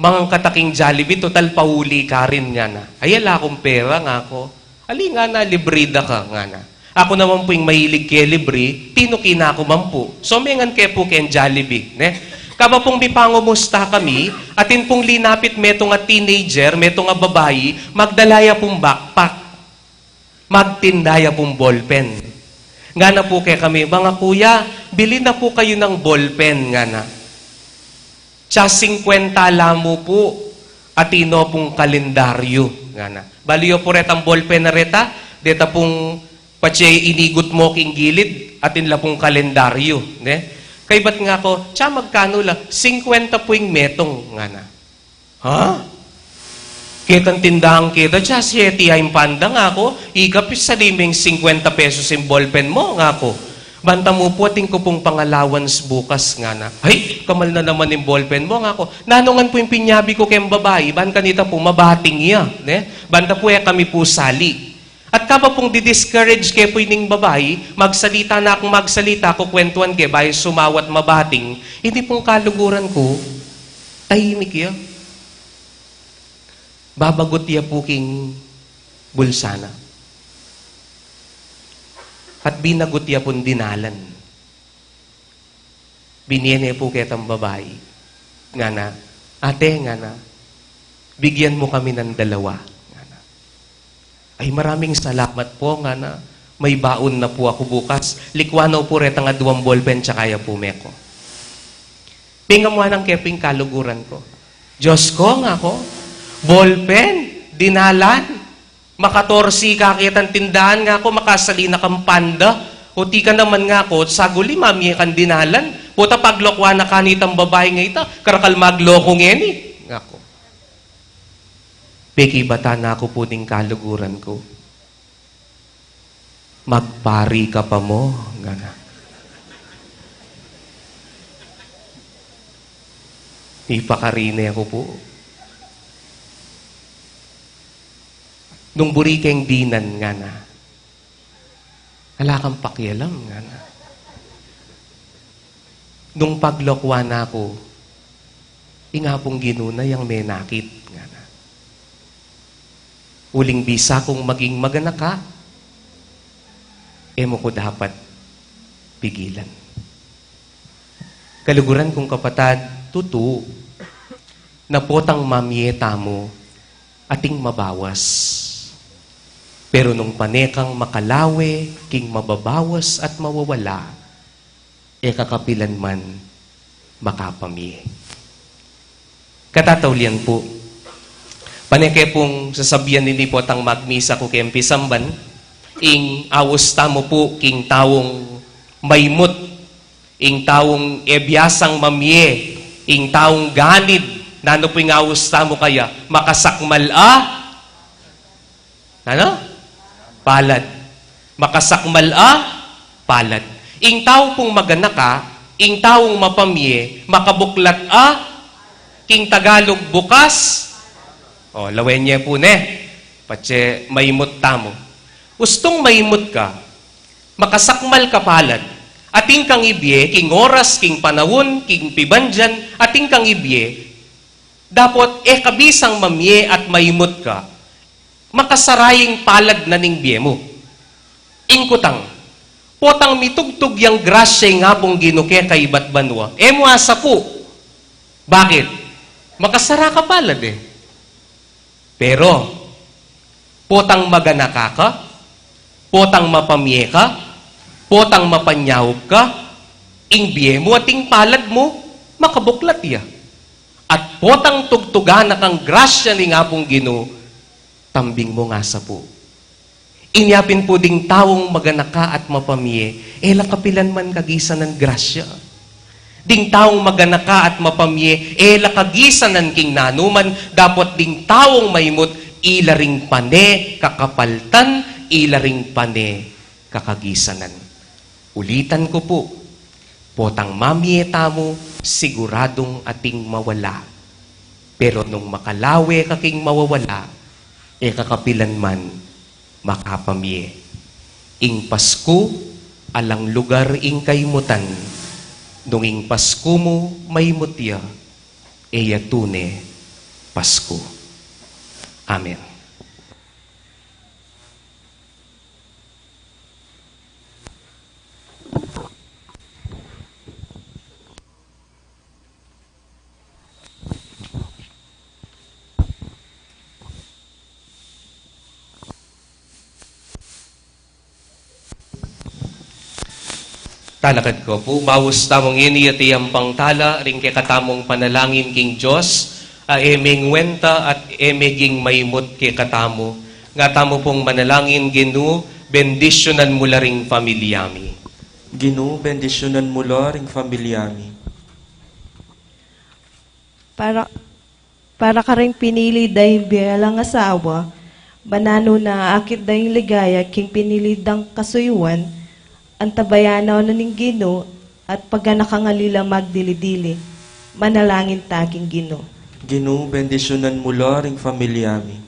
"Mangan kata king Jollibee, total pauli ka rin," ngana. "Ay, ala kung pera," ngaku. "Ali," ngana, "libre da ka," ngana. Aku naman pu ing mahilig kelibre, tinuki na ku man pu. So, mengan ke pu keng Jollibee, ne? Kabang pung mipangumusta kami, atin pung linapit metung a teenager, metung a babai, magdala ya pung backpack. Magtinda ya pung ballpen. Ngana pu kekami, "Mga kuya, bili na pu kayu nang ballpen," ngana. "Tsa singkwenta la mu pu, atin no pung kalendaryu," ngana. Balu yu pu retang ballpen a reta, deta pung patse inigut mu king gilid, atin la pung kalendaryu, ne? Kaybat ngaku, "Tsa magkanu la?" "Singkwenta pu ing metung," ngana. "Ha? Ketang tindahan keta, tsa siete ya ing panda," ngaku. "Ika, pisali meng singkwenta pesos ing ballpen mu," ngaku. "Banta mu pu, atin ku pung pang-allowance bukas," ngana. "Ay, kamal na naman ing ballpen mu," ngaku. "Nanu ngan pu ing pinyabi ku keng babai, ban kanita pu mabating ya, ne? Banta pu e kami pu sali." At kabang pung di-discourage ke pu ining babai, magsalita na kung magsalita, kukwentuan ke, bayu sumawat mabating, ini pung kaluguran ku, tahimik ya. Babagut ya pu king bulsa na. At binagut ya pung dinalan. Binie ne pu ketang babai. Ngana, "Ate," ngana, "bigyan mu kami nang dalawa," ngana. "Ay, maraming salamat pu," ngana. "May baon na pu aku bukas. Likwan na pu retang aduang ballpen tsaka ya pu meku." Pingamuanan ke pu ing kaluguran ku. "Diyos ku," ngaku, "ballpen, dinalan, makatorsi ka ketang tindahan," ngaku, "makasali na kang panda. Uti ka naman," ngaku, "saguli mamie kang dinalan. Puta, paglokwan na kanitang babai nga ita, karakal magloko ngeni," ngaku. Pekibatan na ku pu ning kaluguran ku. "Magpari ka pa mu," ngana. Ipakari ne ku pu. "Nung buri keng dinan," ngana. "Ala kang pakialam," ngana. "Nung paglokwan na ku, ing Apung Ginu na yang menakit," ngana. "Uling bisa kung maging maganaka, e mu ku dapat pigilan." Kaluguran kung kapatad, tutu na potang mamie tamu, ating mabawas. Pero nung pane kang makalawe king mababawas at mawawala, e ka kapilan man makapamie. Katataulian pu, pane ke pung sasabian ini potang magmisa ku keng pisamban, ing aus tamu pu king taung maimut, ing taung e biasang mamie, ing taung ganid, nanu pu ing aus tamu kaya? Makasakmal a Ano? Palad. Makasakmal a palad. Ing tau pung maganaka, ing taung mapamie, makabuklat a, king Tagalog, bukas. O, lawen ye pu ne. Patse maimut tamu. Ustung maimut ka, makasakmal ka palad, atin kang ibie, king oras, king panaun, king pibandian, atin kang ibie, dapot e ka bisang mamie at maimut ka, makasaraying palad na ning bie mu. Ing kutang, potang mitugtug yang grasya ing Apung Ginu keka ibat banua, e mu asapu. Bakit? Makasara ka palad e. Pero, potang maganaka ka, potang mapamie ka, potang mapanyaup ka, ing bie mu at ing palad mu, makabuklat ya. At potang tugtugan na kang grasya ning Apung Ginu, tambing mu ngasa pu. Inya pin pu ding taung maganaka at mapamie, e la kapilan man kagisanan grasya. Ding taung maganaka at mapamie, e la kagisanan king nanuman, dapot ding taung maimut, ila ring pane kakapaltan, ila ring pane kakagisanan. Ulitan ku pu, potang mamie tamu, siguradung ating mawala. Pero nung makalawe ka king mawawala, e ka kapilan man makapamie. Ing Pasku, alang lugar ing kaimutan. Nung ing Pasku mu maimut ya, e ya tune Pasku. Amen. Talakad ko pu, maus tamu ngeni at iyang pangtala ring kekatamung panalangin king Dios, a e mengwenta at e meging maimut kekatamu. Nga tamu pung manalangin, Ginu, bendisyunan mu la ring pamilya mi. Ginu, bendisyunan mu la ring pamilya mi. Para, para karing pinili da ing bie alang asawa, mananu na akit da ing ligaya king pinili dang kasuyuan, antabayanan na ning Ginu, at paganakan na la magdili-dili. Manalangin ta king Ginu. Ginu, bendisyunan mu la ring pamilya mi.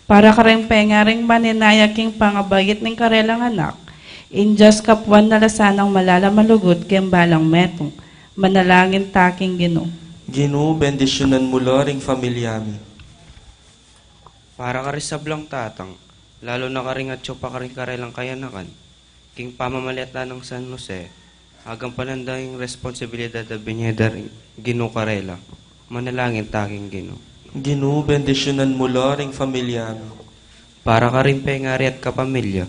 Para karing pengaring maninaya king pangabait ning karelang anak, ing Dios Kapuan na la sanang malala malugud king balang metung. Manalangin ta king Ginu. Ginu, bendisyunan mu la ring pamilya mi. Para karing sablang tatang, lalu na karing atyu pa karing karelang kayanakan, king pamamalyatan nang San Jose, agampanan da ing responsibilidad a binie da ring Ginu karela. Manalangin ta king Ginu. Ginu, bendisyunan mu la ring pamilya mi. Para karing pengari at kapamilya,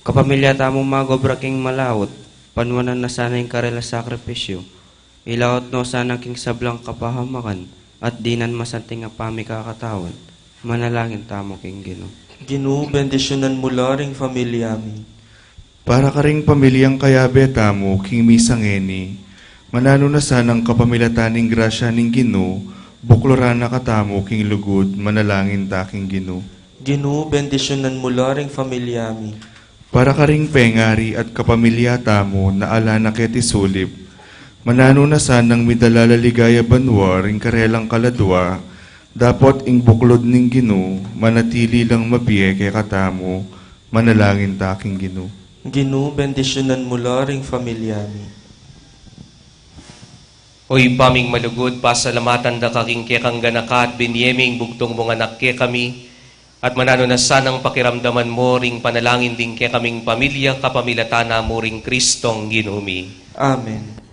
kapamilya tamung magobra king malaut, panuanan na sana ing karelang sakripisyu, ilaut no sana king sablang kapahamakan, at dinan masanting a pamikakatawan. Manalangin tamu king Ginu. Ginu, bendisyunan mu la ring pamilya mi. Para karing pamilyang kayabe tamu king misa ngeni, mananu na sanang kapamilatan ning grasya ning Ginu, bukluran na katamu king lugud. Manalangin ta king Ginu. Ginu, bendisyunan mu la ring pamilya mi. Para karing pengari at kapamilya tamu na ala na keti sulip, mananu na sanang midala la ligaya banua ring karelang kaladua, dapot ing buklud ning Ginu manatili lang mabie kekatamu. Manalangin ta king Ginu. Ginu, bendisyunan mu la ring pamilya mi. O Ibpa ming malugud, pasalamatan da ka king kekang ganaka at binie ming bugtung mung anak kekami, at mananu na sanang pakiramdaman mu ring panalangin ding kekaming pamilya kapamilatan na mu ring Kristong Ginu mi. Amen.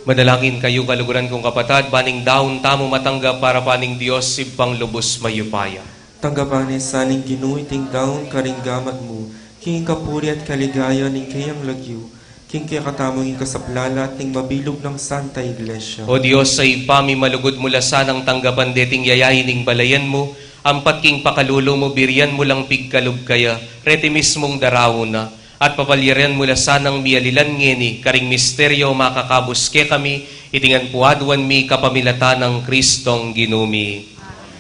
Manalangin kayu, kaluguran kung kapatad, ban ing daun tamu matanggap para pa ning Dios Ibpang lubus mayupaya. Tanggapan na sa ning Ginu iting daun karing gamat mu, king kapurian at kaligayan ning keyang lagyu, king kekatamung ing kasaplalan at ning mabilug nang Santa Iglesia. O Dios a Ibpa mi, malugud mu la sanang tanggapan deting yayain ning balayan mu, ampat king pakalulu mu birian mu lang pigkalub kaya, reti mismung daraun na, at papalyaran mu la sanang mialilan ngeni karing misteryo makakabus kekami, iti ngan pu aduan mi kapamilatan nang Kristong Ginu mi.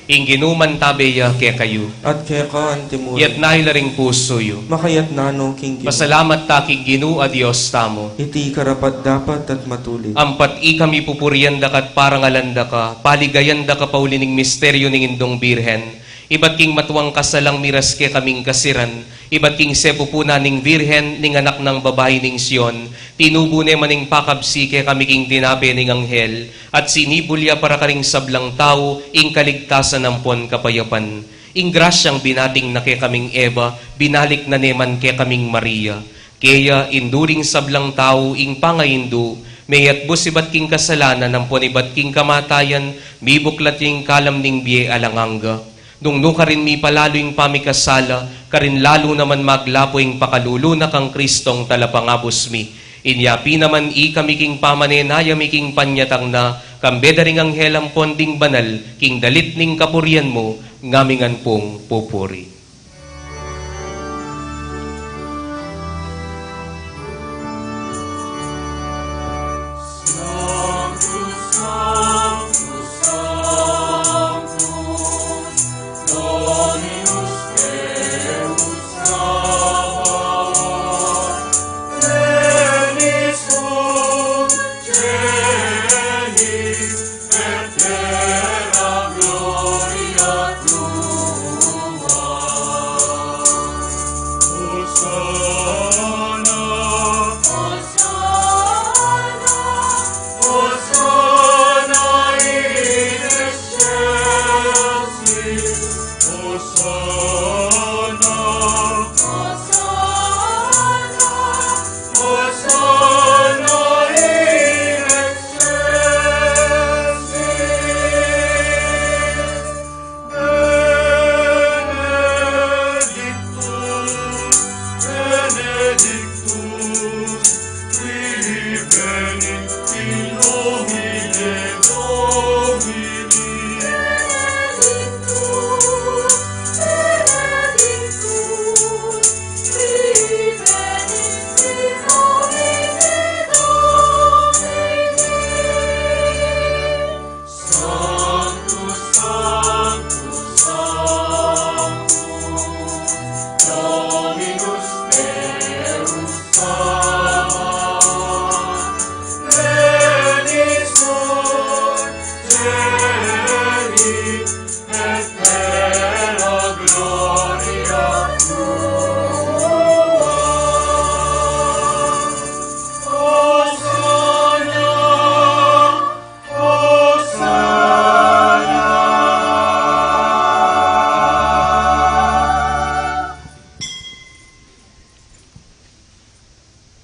Ing Ginu mantabe ya kekayu. At keka antimu rin. Iyatas yu la ring pusu yu. Makayatas no king Ginu. Pasalamat ta king Ginu a Dios tamu. Iti karapat-dapat at matulid. Ampat ikami pupurian da ka at parangalan da ka, paligayan da ka pauli ning misteryo ning Indung Birhen, ibat king matuang kasalang miras kekaming kasiran, ibat king sepupu na ning Birhen, ning anak nang babai ning Sion, tinubu ne man ing pakabsi kekami king tinape ning anghel, at sinibul ya para karing sablang tau ing kaligtasan ampon kapayapan. Ing grasyang binating na kekaming Eva, binalik na ne man kekaming Maria. Keya, indu ring sablang tau, ing pangaindu, meyatbus ibat king kasalanan ampon ibat king kamatayan, mibuklat ya ing kalam ning bie alang angga. Nung nukarin mipalalu ing pamikasala, karin lalu naman maglapu ing pakalulu na kang Kristong talapangabus mi. Inya pin naman ikami king pamanenaya mi king panyatang na, kambe da ring anghel ampon ding banal, king dalit ning kapurian mu, ngamingan pung pupuri.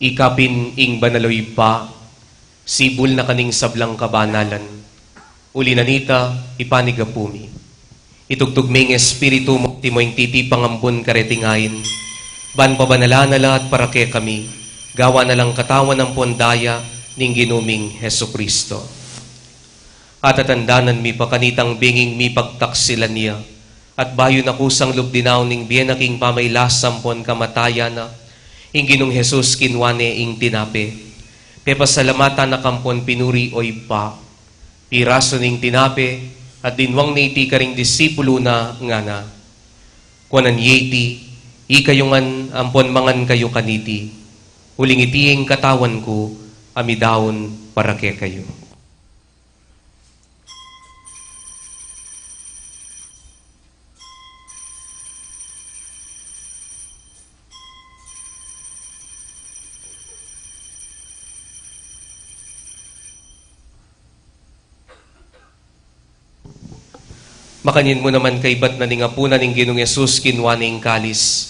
Ika pin ing banal, o Ibpa, sibul na ka ning sablang kabanalan. Uli na nita, ipanyawad mi, itugtug me ing Espiritu mu, antimo ing titipang ampon kareting ain, ban pabanalan na la at para kekami, gawan na lang katawan ampon daya ning Ginu ming Jesucristo. At tatandanan mi pa kanitang benging mipagtaksilan ya, at bayu na kusang lub dinaun ning bie na king pamailasa ampon kamatayan na, ing Ginung Jesus kinua ne ing tinape. Pepasalamatan na ka ampon pinuri, o Ibpa. Pirasu ne ing tinape, at dinwang ne iti karing disipulu na, ngana: Kuanan ye iti, ikayu ngan ampon mangan kayu kaniti. Uling iti ing katawan ku, a midaun para kekayu. Makanyan mu naman, kaibat na ning apunan ning Ginung Jesus, kinua ne ing kalis.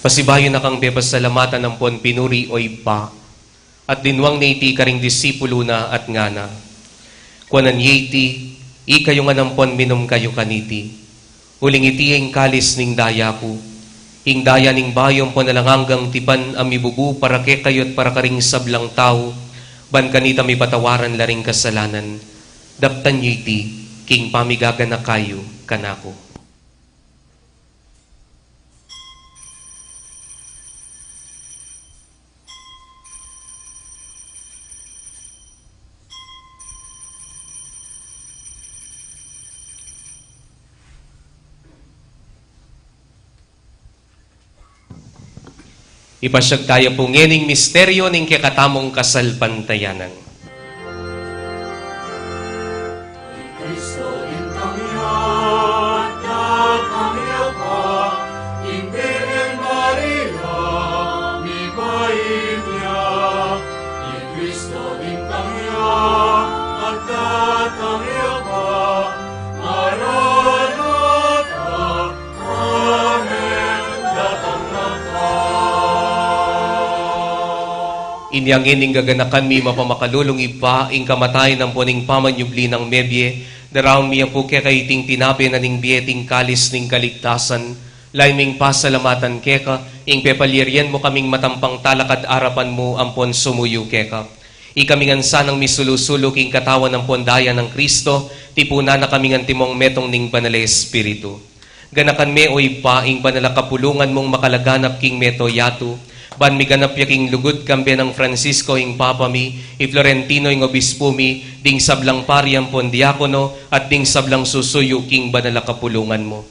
Pasibayu na kang pepasalamatan ampon pinuri, o Ibpa. At dinuang ne iti karing disipulu na at ngana, kuanan ye iti, ikayu ngan ampon minum kayu kaniti. Uling iti ing kalis ning daya ku, ing daya ning bayu ampon alang anggang tipan a mibubu para kekayu at para karing sablang tau, ban kanita mipatawaran la ring kasalanan. Daptan yu iti king pamigaganaka yu kanaku. Ipasiag taya pu ngening misteryo ning kekatamung kasalpantayanan. Cristo ing tangya, at tatangya pa, ing Birhen Maria, mibait ya. Ing Cristo ing tangya, at tatangya pa, Maranatha, Amen, datang na ka. Inya ngening gaganakan mi mapamakalulung Ibpa, ing kamatayan ampon ing pamanyubli nang mebie, daraun mi ya pu keka iting tinape na ning bie at ing kalis ning kaligtasan, lalu ming pasalamatan keka, ing pepalyarian mu kaming matampang talakad arapan mu ampon sumuyu keka. Ikami ngan sanang misulu-sulu king katawan ampon daya nang Cristo, tipunan na kami ngan timong metung ning Banal a Espiritu. Ganakan me, o Ibpa, ing banal a kapulungan mung makalaganap king mabilug a yatu, ban miganap ya king lugud kambe nang Francisco ing Papa mi, i Florentino ing Obispu mi, ding sablang pari ampon diakono, at ding sablang susuyu king banal a kapulungan mu.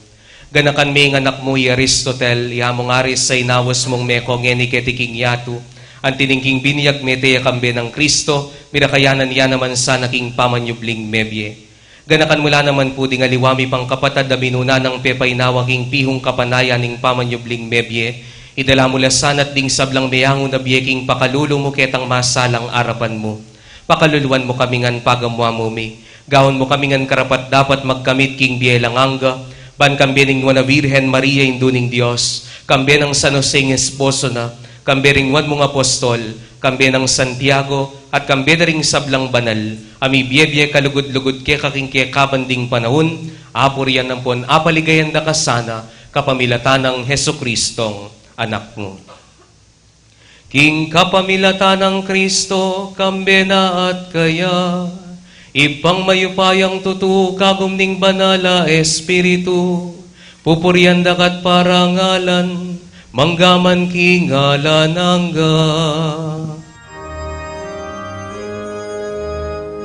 Ganakan me ing anak mu i Aristotel, ya mung ari sa inawas mung meko ngeni keti king yatu, anti ning king binyag mete ya kambe nang Cristo, mirakayanan ya naman sana king pamanyubling mebie. Ganakan mu la naman pu ding aliwa mi pang kapatad a minuna nang pepainawa king pihung kapanayan ning pamanyubling mebie, idala mu la sana't ding sablang meangu na bie king pakalulu mu ketang masalang arapan mu. Pakaluluan mu kami ngan pagamuamu mi. Gawan mu kami ngan karapat-dapat magkamit king bie alang angga, ban kambe ning Nuan a Birhen Maria, Indu ning Dios, kambe nang San Jose ing esposo na, kambe ring nuan mung apostol, kambe nang Santiago, at kambe da ring sablang banal, a mibie-bie kalugud-lugud keka king kekaban ding panaun, apurian ampon apaligayan da ka sana, kapamilatan nang Jesucristong Anak mu. King kapamilatan nang Cristo, kambe na at kaya, Ibpang mayupayang tutu, kagum ning Banal a Espiritu, pupurian da ka't parangalan, mangga man king alang angga.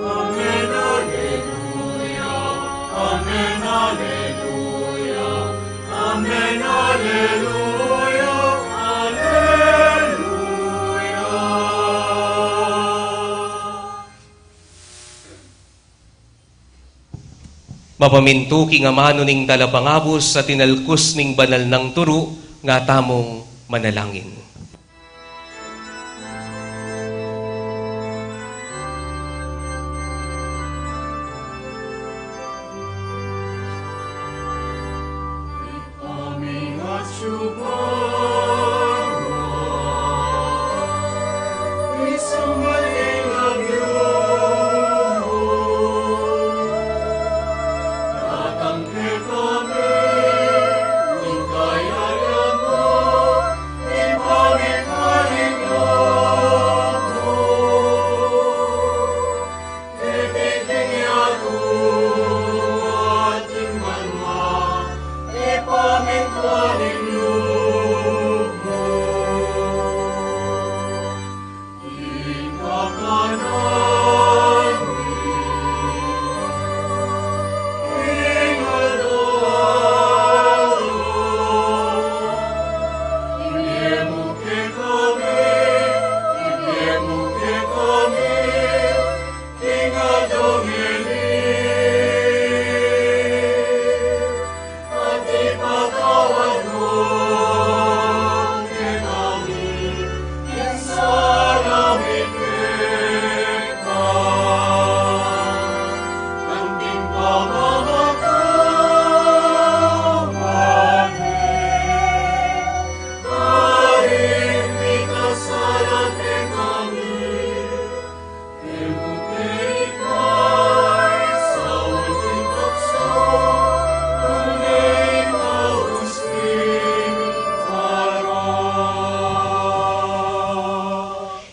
Amen, Alleluia. Amen, Alleluia. Amen, Alleluia. Alleluia. Mapamintu king amanu ning Talapangabus a tinalkus ning banal nang turu, nga tamung manalangin.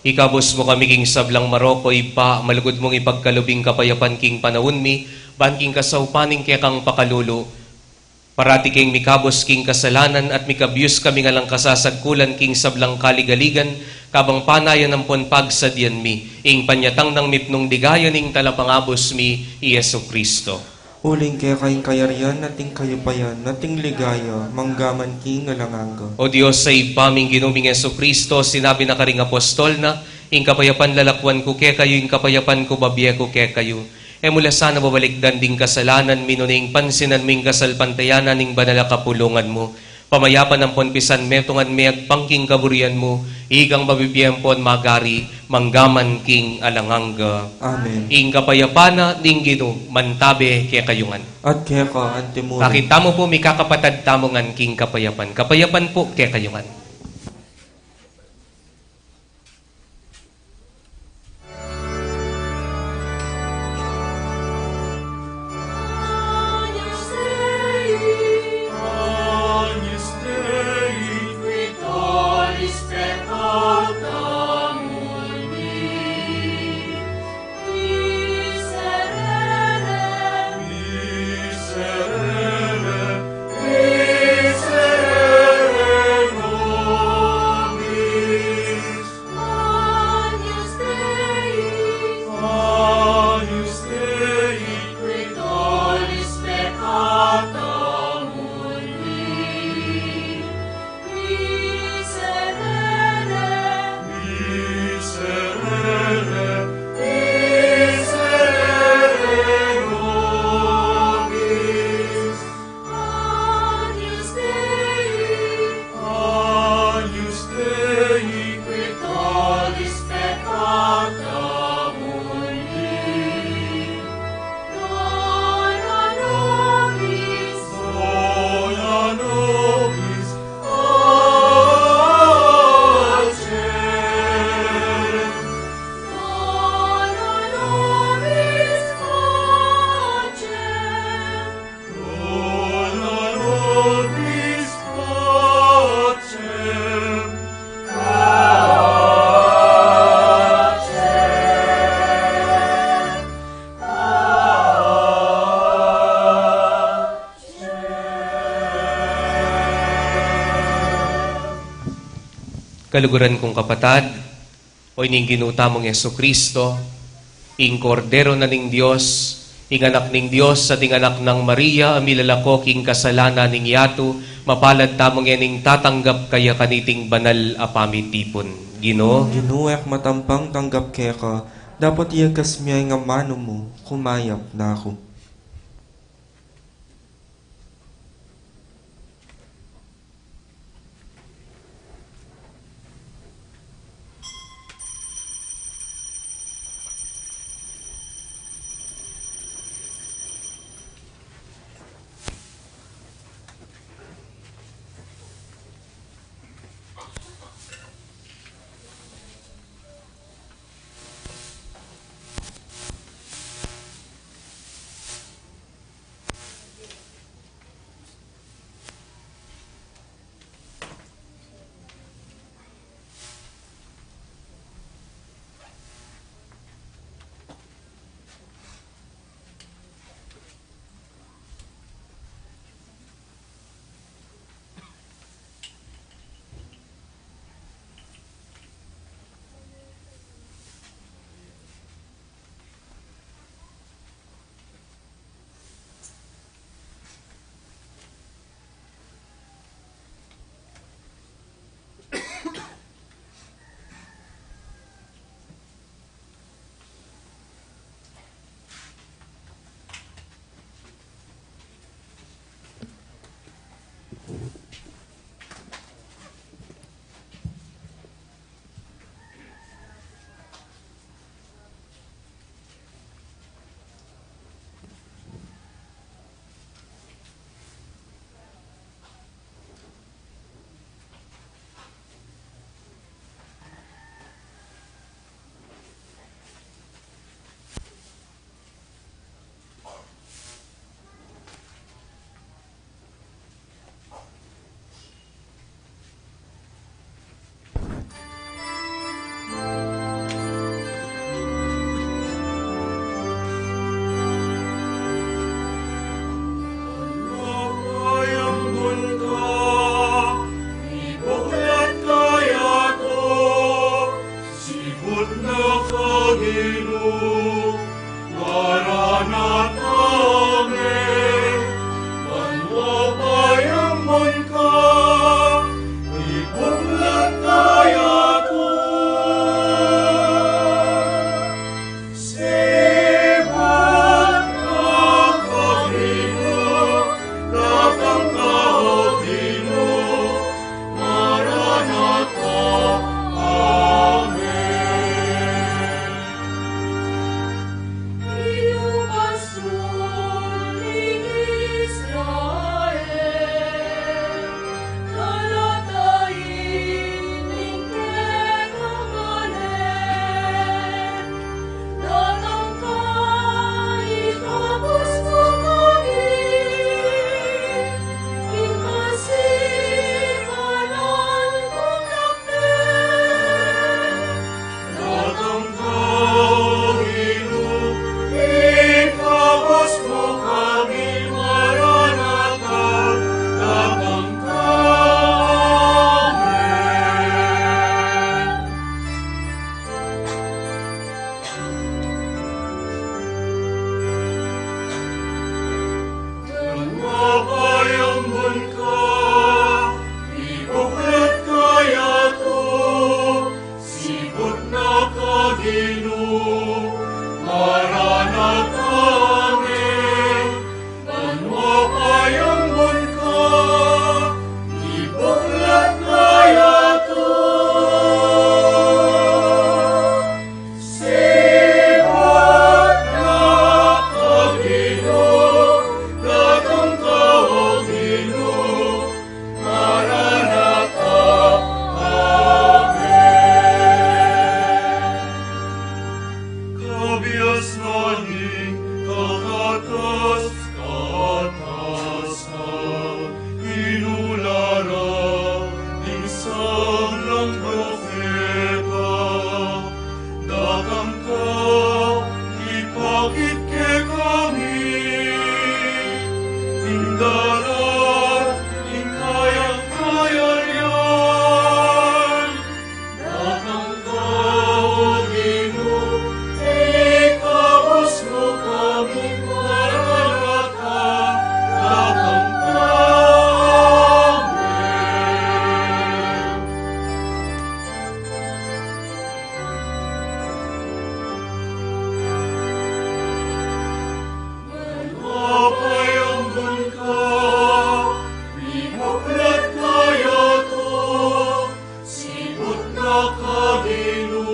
Ikabus mu kami king sablang marok, O Ibpa, malugud mung ipagkalub ing kapayapan king panaun mi, ban king kasaupan ning kekang pakalulu, parati keng mikabus king kasalanan at mikabus kami ngan king kasasagkulan king sablang kaligaligan, kabang panayan ampon pagsadyan mi ing panyatang nang mipnung ligaya ning Talapangabus mi, i Jesucristo. Uling keka ing kayarian, at ing kayupayan, at ing ligaya, manggaman king alang angga. O Dios a Ibpa ming Ginu ming Jesucristo, sinabi na karing apostol na, ing kapayapan lalakwan ku kekayu, ing kapayapan ku babie ku kekayu. E mu la sana babalikdan ding kasalanan mi, nune ing pansinan mu ing kasalpantayanan ning banal a kapulungan mu. Pamayapan ampon pisanmetungan me agpang king kaburian mu, ikang mabibie ampon magari, manggaman king alang angga. Amen. Ing kapayapan na ning Ginu mantabe kekayu ngan. At keka antimurin. Pakit tamu pu, mikakapatad tamu ngan king kapayapan. Kapayapan pu kekayu ngan. Agnus Dei, Agnus Dei, qui tollis peccata mundi, miserere, miserere, miserere nobis. Agnus Dei, Agnus Dei, qui tollis peccata mundi, dona nobis, dona nobis pacem, dona nobis pacem. Kaluguran kung kapatad, o ining Ginu tamung Jesucristo, ing Kordero na ning Dios, ing Anak ning Dios, at ing Anak nang Maria, a milalako king kasalanan ning yatu, mapalad tamung e ning tatanggap kaya kaniting banal a pamitipun. Ginu. Ginu, e ku matampang tanggap keka, dapot iyagas mu ya ing amanu mu, kumayap na ku. Kakatas-katas na, inula ra ding sablang propeta, datang ka, ipakit kekami ing dalan ning kayang kayarian. Datang ka, O Ginu, ikabus mu kami, Maranatha, datang ka. Amen. Ban mapayaman ka, mibuklat ka yatu, siput na ka, Ginu,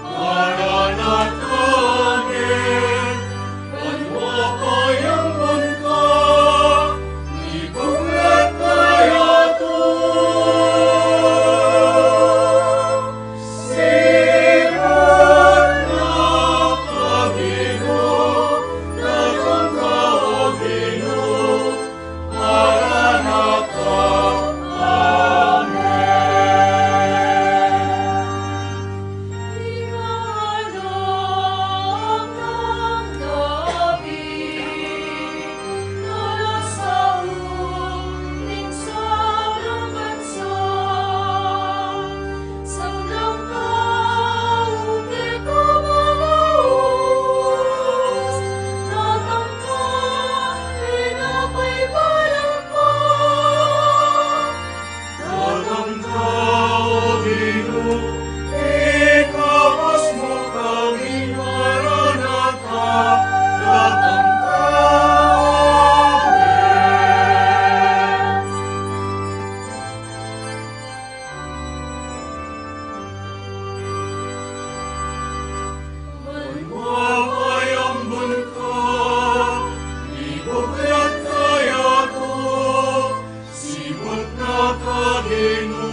Maranatha, amen. Ban mapayaman ka, mibuklat ka yatu, siput na ka, Ginu, datang ka, O Ginu, Maranatha, amen. Datang ka, O Ginu, ikabus mu kami, Maranatha, datang ka. Amen. Ban mapayaman ka, mibuklat ka yatu, siput na ka, Ginu,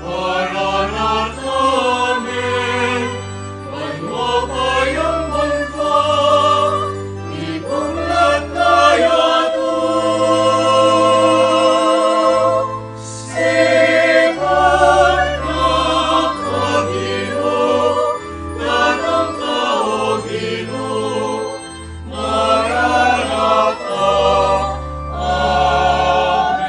Maranatha, amen. Ban mapayaman ka, mibuklat ka yatu, siput na ka, Ginu, datang ka, O Ginu, Maranatha, amen.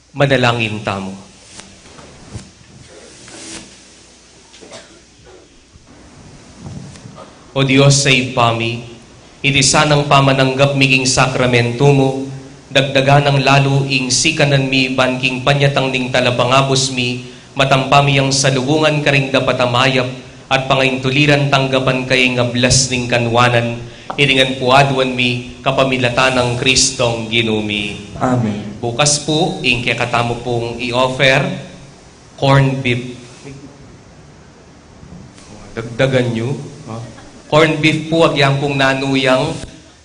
Manalangin tamu. O Dios a Ibpa mi, iti sanang pamananggap mi king sakramentu mu, dagdagan nang lalu ing sikanan mi ban king panyatang ning talapangabus mi, matampa mi yang salubungan karing dapat a mayap at pangaintuliran tanggapan kaya ing ablas ning kanuanan, iti ngan pu aduan mi kapamilatan nang Kristong Ginu mi. Amen. Bukas pu, ing kekatamu pung i-offer, corned beef. Dagdagan yu, ha? Corned beef pu, agyang pung nanu yang,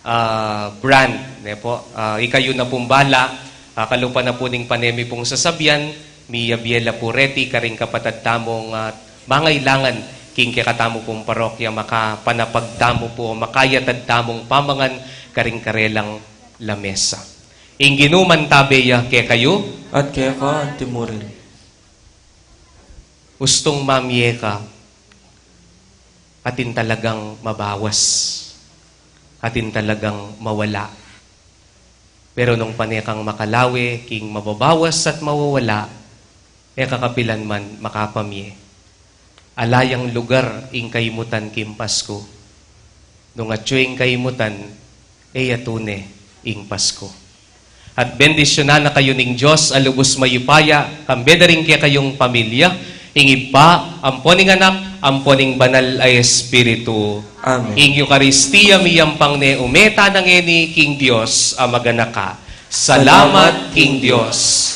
ah, brand, ne pu? Ah, ikayu na pung bala, ah, kalupa na pu ning pane mi pung sasabian, miyabie la pu reti karing kapatad tamung, ah, mangailangan king kekatamu pung parokya, makapanapag tamu pu, makayatad tamung pamangan karing karelang lamesa. Ing Ginu mantabe ya kekayu. At keka antimurin. Ustung mamie ka, atin talagang mabawas, atin talagang mawala. Pero nung pane kang makalawe king mababawas at mawawala, e ka kapilan man makapamie. Ala yang lugar ing kaimutan king Pasku. Nung atyu ing kaimutan, e ya tune ing Pasku. At bendisyunan na kayu ning Dios a lubus mayupaya, kambe da ring kekayung pamilya, ing Ibpa, ampo ning Anak, ampo ning Banal a Espiritu. Amen. Ing Eukaristia miyampang ne, ume tana ngeni king Dios a maganaka. Salamat king Dios.